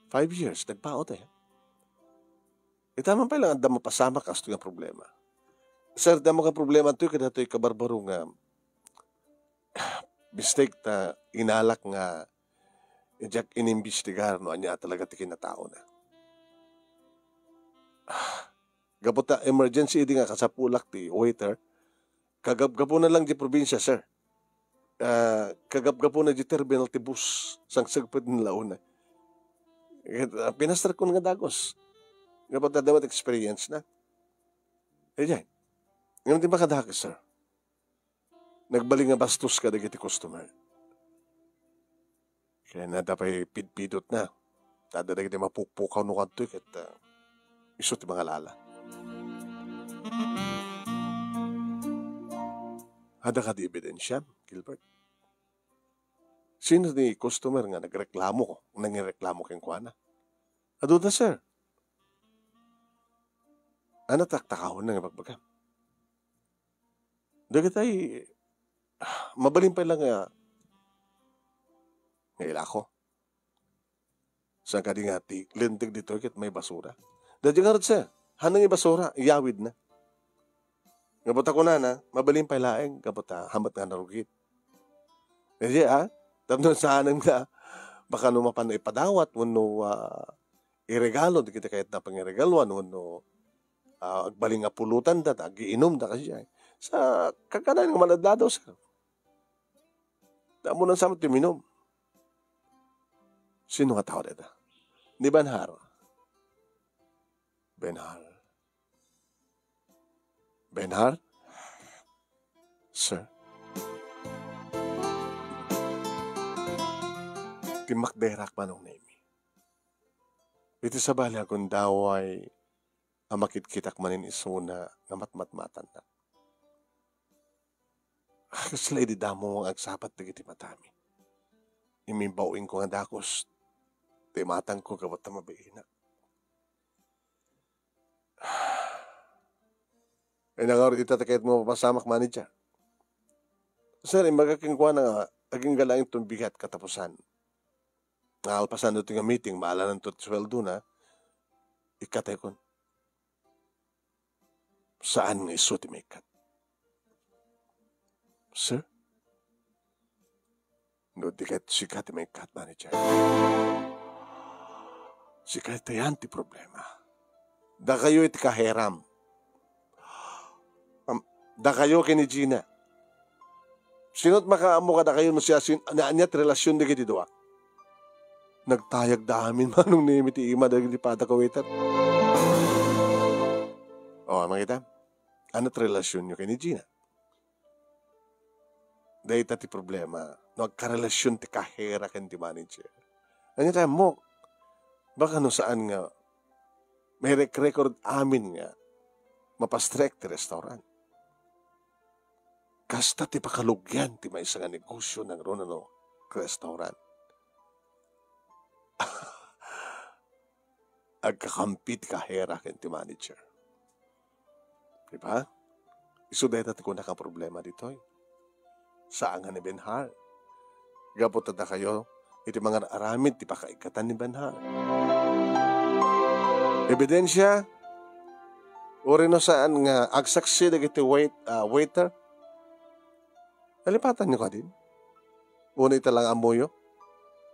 Five years, nagpaot, eh. Ita man pay lang adda mapasamak kastoy nga problema. Sir, damo nga problema toy, kadatoy kabarbaro nga mistake ta inalak nga diak inimbestigar no ania talaga ti kinataona. Ah, gapu ta emergency idi nga kasapulak ti waiter, kagapgapuna lang di probinsya, sir. Ah, kagapgapuna di terminal ti bus, sangsagpet ni launa. Ket, ah, pinaster ko nga dagus. Gapu ta dawat experience na. Eh, diay. Ngem ti makadakes, sir. Nagbalin nga bastos kadagiti customer. Kaya na da pay pidpidot na. Tada dagiti mapukpukaw no kadtoy ket, ah, isu ti mangalala. Adda kadi ebidensiam, Gilbert? Sino ti customer nga nagreklamo, nangireklamo kenkuana? Aduda, sir. Ano taktakawon nga ibagbagam? Dagitay, ah, mabalin pay lang nga, nga ilako. Saan kadi nga ti linteg ditoy ket may basura? Dadi ngarud, sir, hanang ibasura, iyawid na. Gapu ta kunana, mabalin pay laeng, gapu ta hamat nga narugit. Dadi, ah, tapno saanen nga, baka no mapan ipadawat, wenno, ah, iregalo, di kita kayat na pangiregaluan, wenno, ah, agbalin nga pulutan da, ta agiinom da kasi siya. Sa kakanan nga maladladaw, sir. Damo nang samat ti minum. Sino nga tao deta? Ni Benhar. Benhar. Benhar? Sir? Timmakderak, Manong Nemi. Iti sabali a gundaway a makitkitak manen isuna nga matmatmatannak. Kasla idi damo nga agsabat dagiti matami. Imimbaw inko nga dagus, ti matangko gapu ta mabiinak. Ay, nangarud ita ti kayat mo mapasamak, manager. Sir, imbaga kenkuana nga agingga laeng ti bigat katapusan. Naalpasan ditoy nga meeting, maalananto ti sueldona, ikkataykon. Saan nga isu ti maikkat. Sir? No, di ket sika ti maikkat, manager. Sika ti ayan ti problema. Dakayo iti kaheram. Am, dakayo ken ni Gina. Sino't makaammo kadakayo no siasino, ania ti relasion dagiti dua? Nagtayag da amin, Manong Nemi, ti ima dagiti padaka waiter. O, makita? Ano ti relasionyo ken ni Gina? Dayta ti problema no agkarelasion ti kahera ken ti manager. Ania ti ammok? Baka no saan nga may rek-record amin nga mapastrek ti restaurant. Kasta ti pakalugian ti maysa nga negosio nangruna no restaurant. Agkakampi ti kahera ken ti manager. Di ba? Isu dayta ti kunak a problema ditoy. Saan nga ni Benhar. Gapu ta dakayo iti mangar-aramid ti pakaikkatan ni Benhar. Ebidensia, uray no saan nga agsaksi dagiti wait-, ah, waiter, nalipatanyo kadin? Uno ita lang ammoyo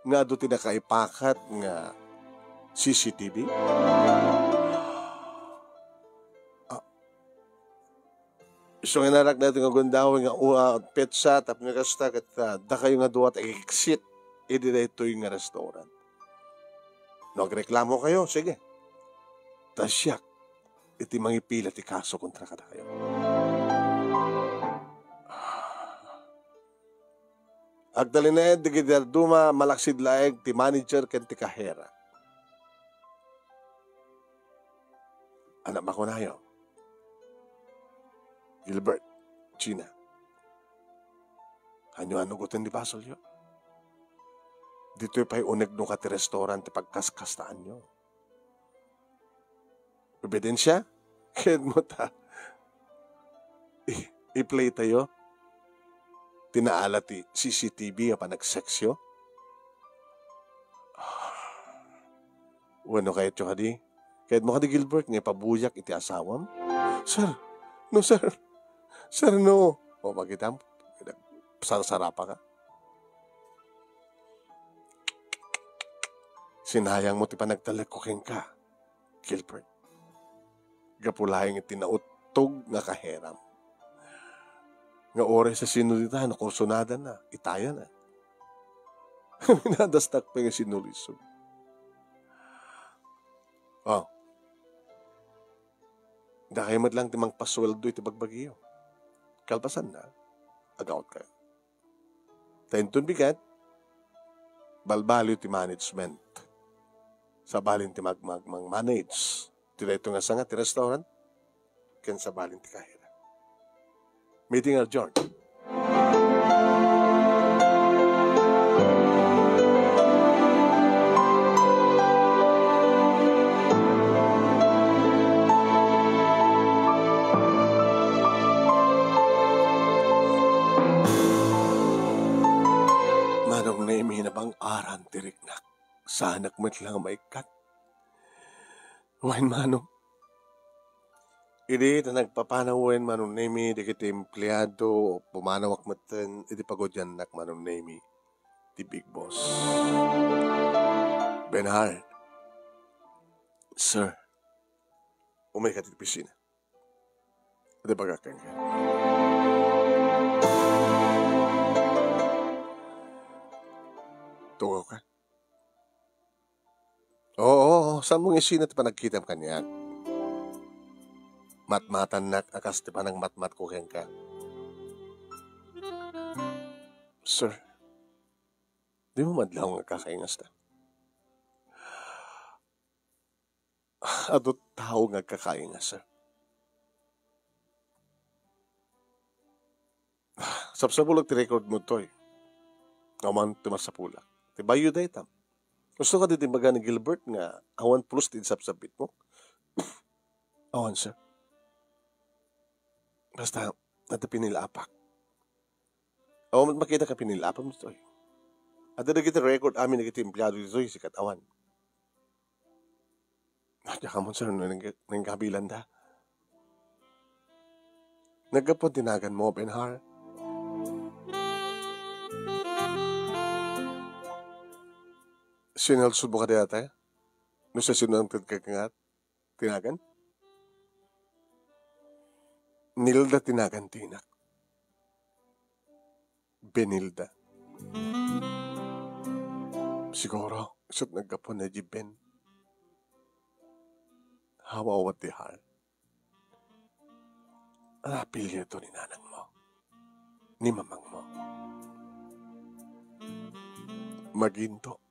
nga adu ti nakaipakat nga C C T V? Ah, isu nga inarak daytoy nga gundaway nga, uh, petsa tapno kasta ket, ah, dakayo nga dua ti exit idi daytoy nga restaurant. No agreklamo kayo, sige. Ta siak iti mangipila ti kaso kontra kadakayo. Agtalinaed dagiti dadduma, malaksid laeng ti manager ken ti kahera. Anak makunayo, Gilbert, Gina, ania nga ugoten ti basolyo? Ditoy pay uneg no ka ti restaurant ti pagkaskastaanyo. Ebidensia? Ket mo ta, i-, i-play tayo ti naala ti C C T V a panagseksyo? Wenno kayatyo kadi? Kayatmo kadi, Gilbert, nga ipabuyak iti asawam? Sir, no, sir. Sir, no. O, makitam, sarsarapaka. Sinayangmo ti panagtalekko kenka, Gilbert. Gapu laeng iti nauttog nga kaheram. Nga oras a sinulita, nakursunadana, itayana. Minadastak pay nga sinulisog. Oh. Dakay met lang ti mangpasueldo iti bagbagiyo. Kalpasanna, agawat kayo. Ta inton bigat, balbaliw ti management. Sabalin ti mag-, mag-, mag-manage. Ti daytoy nga sanga ti restaurant, ken sabalin ti kahera. Meeting adjourned. Manong Nemi, nabang-aran ti riknak. Saanak met la nga maikkat. Wen, Manong. Idi ta nagpapanawen, Manong Nemi, dagiti empleado, pumanawak metten iti pagudiannak, Manong Nemi, ti Big Boss. Benhar. Sir, umayka ti opisina. Iti bagak kenka. Tugawka. Oo, oo, saanmo nga isina ti panagkitam kaniak? Matmatannak a kas ti panangmatmatko kenka. Sir, dimo madlaw nga agkakaingasta? Adu tao nga agkakaingas, sir. Sapsapulak ti record mo toy. Awan ti masapulak. Ti bayo dayta. Gusto ka di ti baga ni Gilbert nga awan pulos ti sapsapit mo? Awan, sir. Basta, adu pinil-apak. Awan met makita ka pinil-apam ditoy. Adu dagiti record amin dagiti empleado ditoy, sika awan. Diak ammo, sir, no nang-, nangkabilanda. Naggapu ti naganmo, Benhar. Sinalsod mo kadi ata? No sa sino ang tagkakangat? Ti nagan? Nilda ti nagan ti inak. Benilda. Siguro, isu't naggapu na di Ben. Hawa, what the hell? Ano apelyido ni nanang mo? Ni mamang mo? Maginto.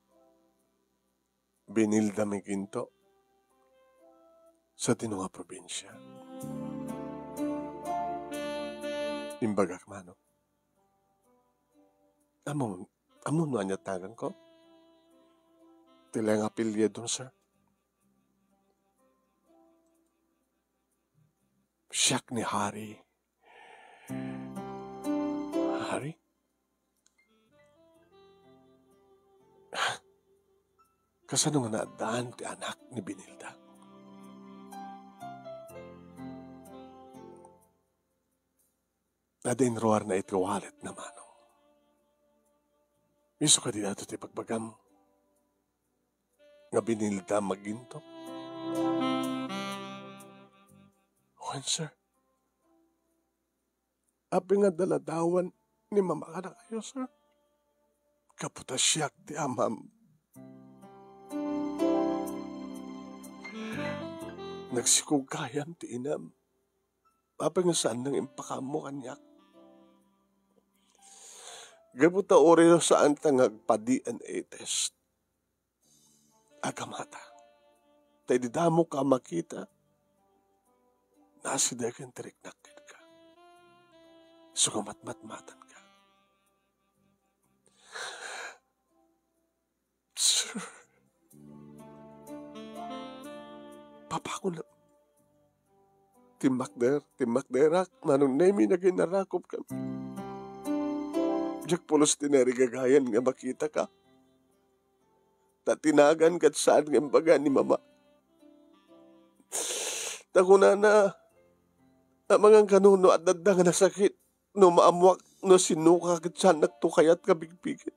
Benilda Maginto. Sa dino nga probinsia? Imbagak, Manong. Ammom, ammom no ania ti naganko? Ti laeng apelyido, sir. Siak ni Harry. Harry? Kasano nga naaddaan ti anak ni Benilda? Adda inruarna iti walletna, Manong. Isu kadi daytoy ti ibagbagam nga Benilda Maginto? Wen, sir. Apay nga adda ladawan ni mama kadakayo, sir? Gapu ta siak ti amam. Nagsikog gayam ti inam. Apay nga saan nga impakaammo kaniak? Gapu ta uray no saanta nga agpa-D N A test, agamata. Ta idi damo ka makita, nasidegen ti riknak kenka. Isu nga matmatmatanka. Sir, papakon la. Timmakder, timmakderak, Manong Nemi, naginarakop kami. Diak pulos ti narigagayan nga makitaka. Ta ti nagan ket saan nga imbaga ni Mama. Ta kunana, amangan kano no adda nga nasakit, no maammoak no sinoka ket saannakto kayat nga bigbigen.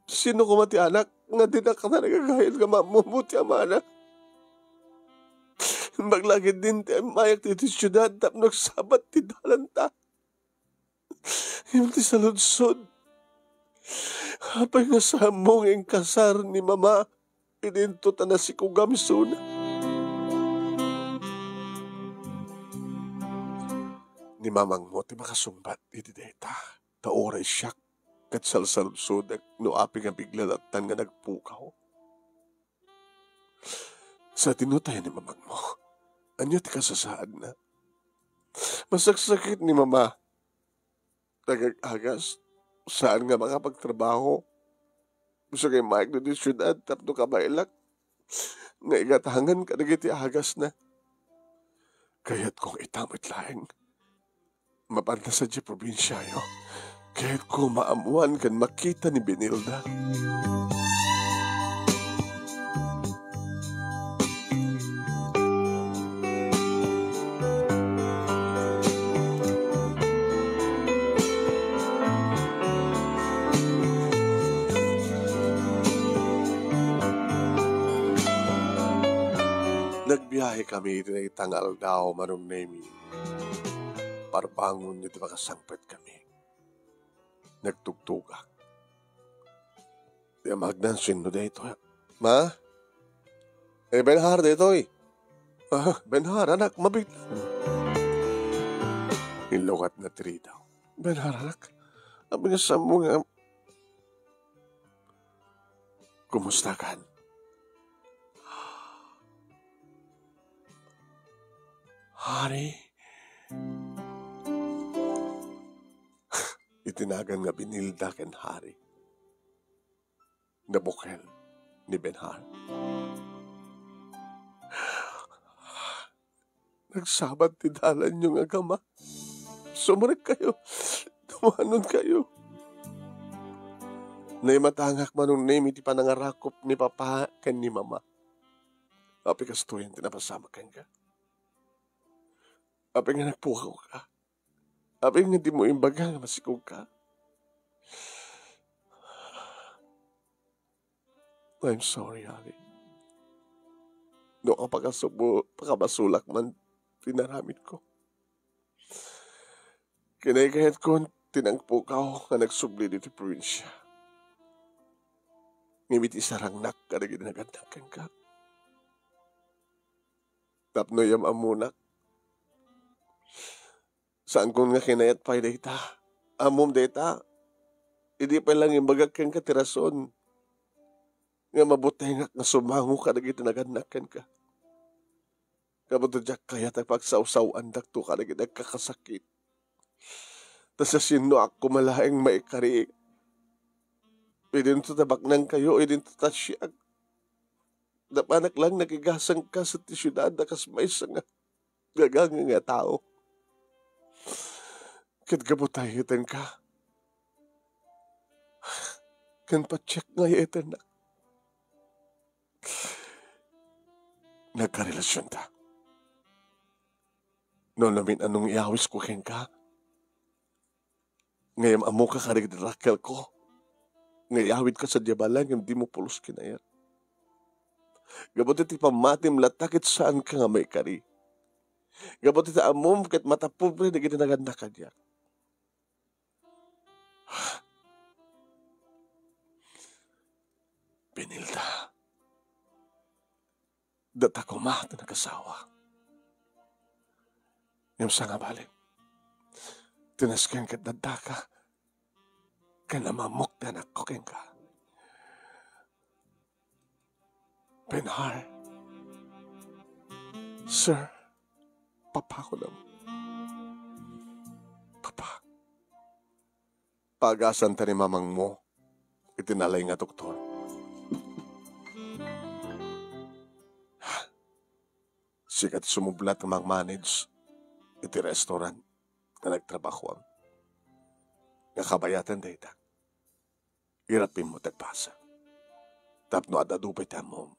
Sino koma ti anak nga dinak nagagayat nga maammo ti amana? Imbag la ketdin ti immayak ditoy siudad tapno agsabat ti dalanta. Ngem ti saludsod, apay nga saanmo nga inkasar ni Mama idinto ta nasikogam isuna? Ni mamangmo ti makasungbat iti dayta, ta uray siak ket salsaludsodek no apay nga bigla lattan nga nagpukaw. Sadino tayo ni mamangmo? Ania ti kasasaadna? Masaksakit ni Mama. Nagag-agas, saan nga makapagtrabaho. Isu nga immayak ditoy siudad tapno kabaelak nga igatangan kadagiti agasna. Kayatko nga ita met laeng. Mapanda sadiay probinsiayo. Kayatko maammoan ken makita ni Benilda. Nagbiahekami iti dayta nga aldaw, Manong Nemi. Parbangon iti makasangpetkami. Nagtugtugak. Ti amagna, sinno daytoy? Ma? Eh, Benhar daytoy. Ah, Benhar, anak, mabiit. Inlukatna ti ridaw. Benhar, anak, apay nga saanmo nga, kumustakan? Hari? Iti nagan nga Benilda ken Hari, nabukel ni Benhar. Nagsabat ti dalanyo nga agama. Sumrekkayo. Tumanonkayo. Naimatangak, Manong Nemi, ti panangarakop ni Papa ken ni Mama. Apay kastoyen ti napasamak kenka? Apay nga nagpukawka? Apay nga dimo imbaga nga masikogka? I'm sorry, Hari. No kapakasubo-, pakabasolak man ti inaramidko. Kinaykayatko ti nagpukaw nga nagsubli ditoy probinsia. Ngem iti sarangnak kadagiti nagannak kenka, tapno yam-ammonak, saankon nga kinayat pay dayta. Ammom dayta, idi pay lang imbagak kenka ti rason nga mabutengak nga sumango kadagiti nagannak kenka. Gapu ta diak kayat a pagsawsaw-andakto kadagiti agkakasakit. Ta siasinoak koma laeng maikari? Idinto ta baknangkayo, idinto ta siak. Napanak lang nagigasangka sa ti siudad a kas maysa nga gagangay nga tao. Ket gapu ta iyetenka, ken patiek nga iyetennak, nagkarelasionta. No namin-anong iyawisko kenka, ngem ammoka kadagiti rakkelko, nga iyawidka sadiay balay ngem dimo pulos kinayat. Gapu ti pammatim latta ket saanka nga maikari. Gapu ti ammom ket matapobre dagiti nagannak kaniak. Benilda, data koma ti nagasawa. Ngem sangabali, ti nasken ket daddaka, ken amammok ti anakko kenka. Benhar. Sir, Papa, kunam. Papa. Paagasanta ni mamangmo iti nalay nga doktor. Sika ti sumublat nga mang-manage iti restaurant nga nagtrabahoam. Nga kabayatan dayta, irappimmo ti agbasa. Tapno ad-adu pay ti ammom.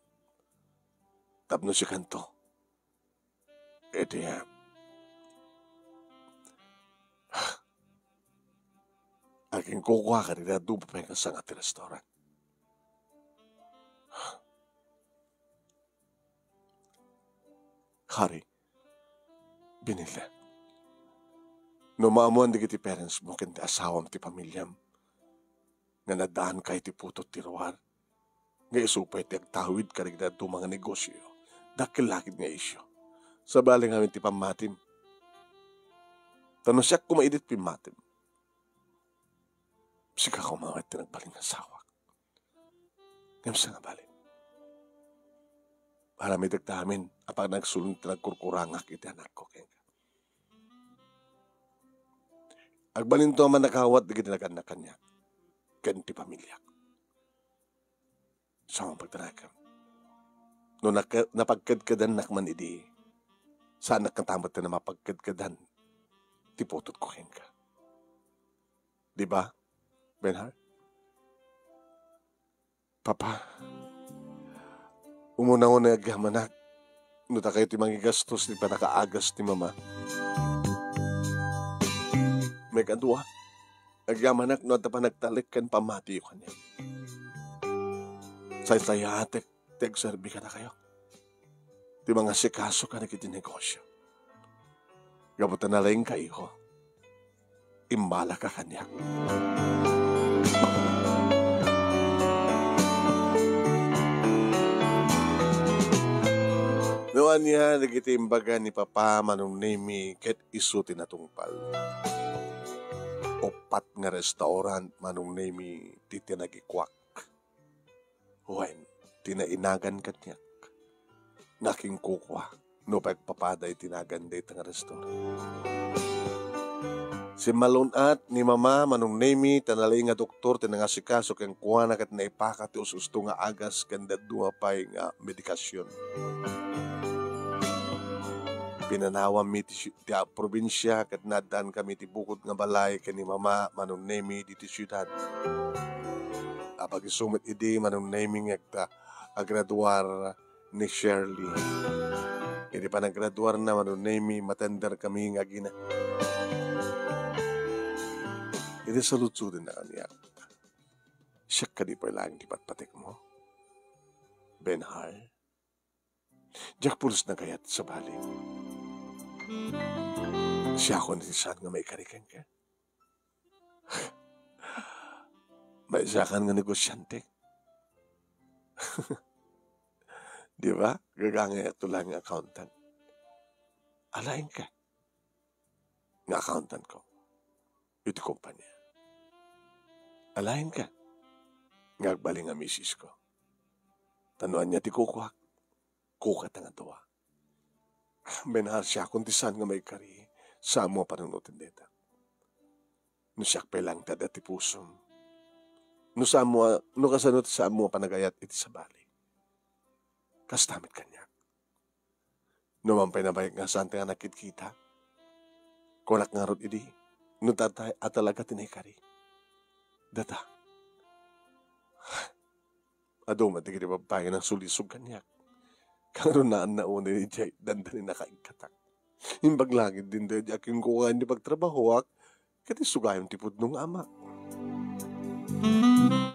Tapno sikanto. Iti, ah, akin kukuakan iti adu pay nga sanga ti restaurant. Hari, Benilde, no maammoan dagiti parents mo ken ti asawam ti familiam nga naddaanka iti putot ti ruar, nga isu pay ti agtawid kadagiti dadduma nga negosio, dakkel la ket nga isyu. Sabali ngamin ti pammatim. Ta no siak koma idi ti pimmatim, sika koma met ti nagbalin nga asawak. Ngem sangabali, aramidek ta amin a panagsulong ti nagkurkurangak iti anakko kenka. Agbalinto a mannakawat dagiti nagannak kaniak ken ti pamiliak. Saan pagtanakem? No nak-, napagkedkedannak man idi, saanak katamet ti mapagkedkedan ti putotko kenka. Di ba, Benhar? Papa, umuna-una agyamanak no dakayo ti mangigastos ti pannakaagas ni Mama. Maikadua, agyamanak no adda panagtalek ken pammatiyo kaniak. Saysayaatek ti agserbi kadakayo. Ti mangasikaso kadagiti negosio. Gapu ta nalaingka, iho. Imbalaka kaniak. No ania dagiti imbaga ni Papa, Manong Nemy, ket isu ti natungpal. Uppat nga restaurant, Manong Nemy, ti tinagikuak. Wen, ti nainagan kaniak nga akin kukua no pagpapada iti nagan dayta nga restaurant. Simmalun-at ni Mama, Manong Nemy, ta nalaing nga doktor ti nangasikaso kenkuana ket naipaka ti us-usto nga agas ken dadduma pay nga medikasion. Pinanawammi ti si-, ti, ah, probinsia ket naaddankami ti bukod nga balay ken ni Mama, Manong Nemy, ditoy siudad. Apag-isu met idi, Manong Nemy, nga agta-, agraduar ni Shirley. Idi panagraduarna, Manong Nemy, matenderkami nga agina. Idi saludsodenna kaniak, siak kadi pay laeng ti patpatekmo? Benhar? Diak pulos nagayat, sabali. Siakon ti saan nga maikari kenka. Maysakan nga negosiante. Di ba? Gagangayakto laeng nga accountant. Alaenka nga accountantko iti kompania. Alaenka nga agbalin nga misisko. Ta no ania ti kukuak, kukata nga dua. Benhar, siakon ti saan nga maikari, saanmo a panunoten dayta. No siak pay laeng ti adda ti pusom. No saanmo a, no kasano ti saanmo a panagayat iti sabali. Kasta met kaniak. No man pay nabayag nga saan ti nga nagkitkita, kunak ngarud idi, no dayta a talaga ti naikari. Dayta. Adu met dagiti babbai nga nangsulisog kaniak. Kangrunaan na unay idiay dandani nakaigkatak. Imbag la ketdin daydi a kenkuana ti pagtrabahoak, ket isu gayam ti pudno nga amak.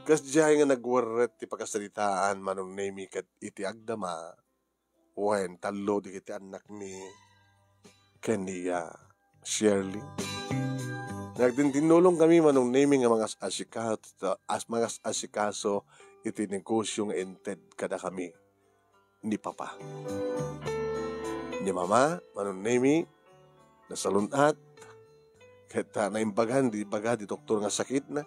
Kasdiay nga nagwerret ti pakasaritaan, Manong Nemy, ket iti agdama, wen, tallo dagiti annakmi ken ni, ah, Shirley. Nagtintinnulongkami, Manong Nemy, nga mangas-asikaso, as-, mangas-asikaso iti negosio nga inted kadakami ni Papa. Ni Mama, Manong Nemy, nasalun-at, ket, ah, naimbagan, di baga di doktor nga sakitna,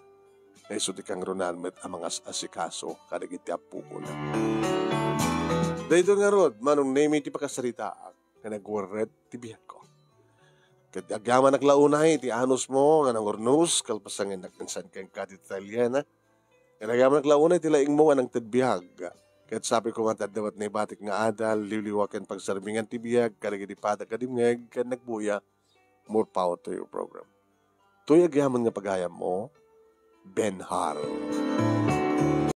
nga isu ti kangrunaan met a mangas-asikaso kadagiti appokona. Daytoy ngarud, Manong Nemy, ti pakasaritaak nga nagwerret ti biagko. Ket agyamanak la unay iti anusmo nga nangurnos, kalpasangennak insan kenka ti detalye na. Ket agyamanak la unay ti laingmo nga nangted biag. Ket sapay koma ti adda met naibatik nga adal, liwliwa ken pagserbiengan ti biag kadagiti padagdimngeg ken nagbuya. More power to your program. Toy agyaman nga pagayammo, Benhar.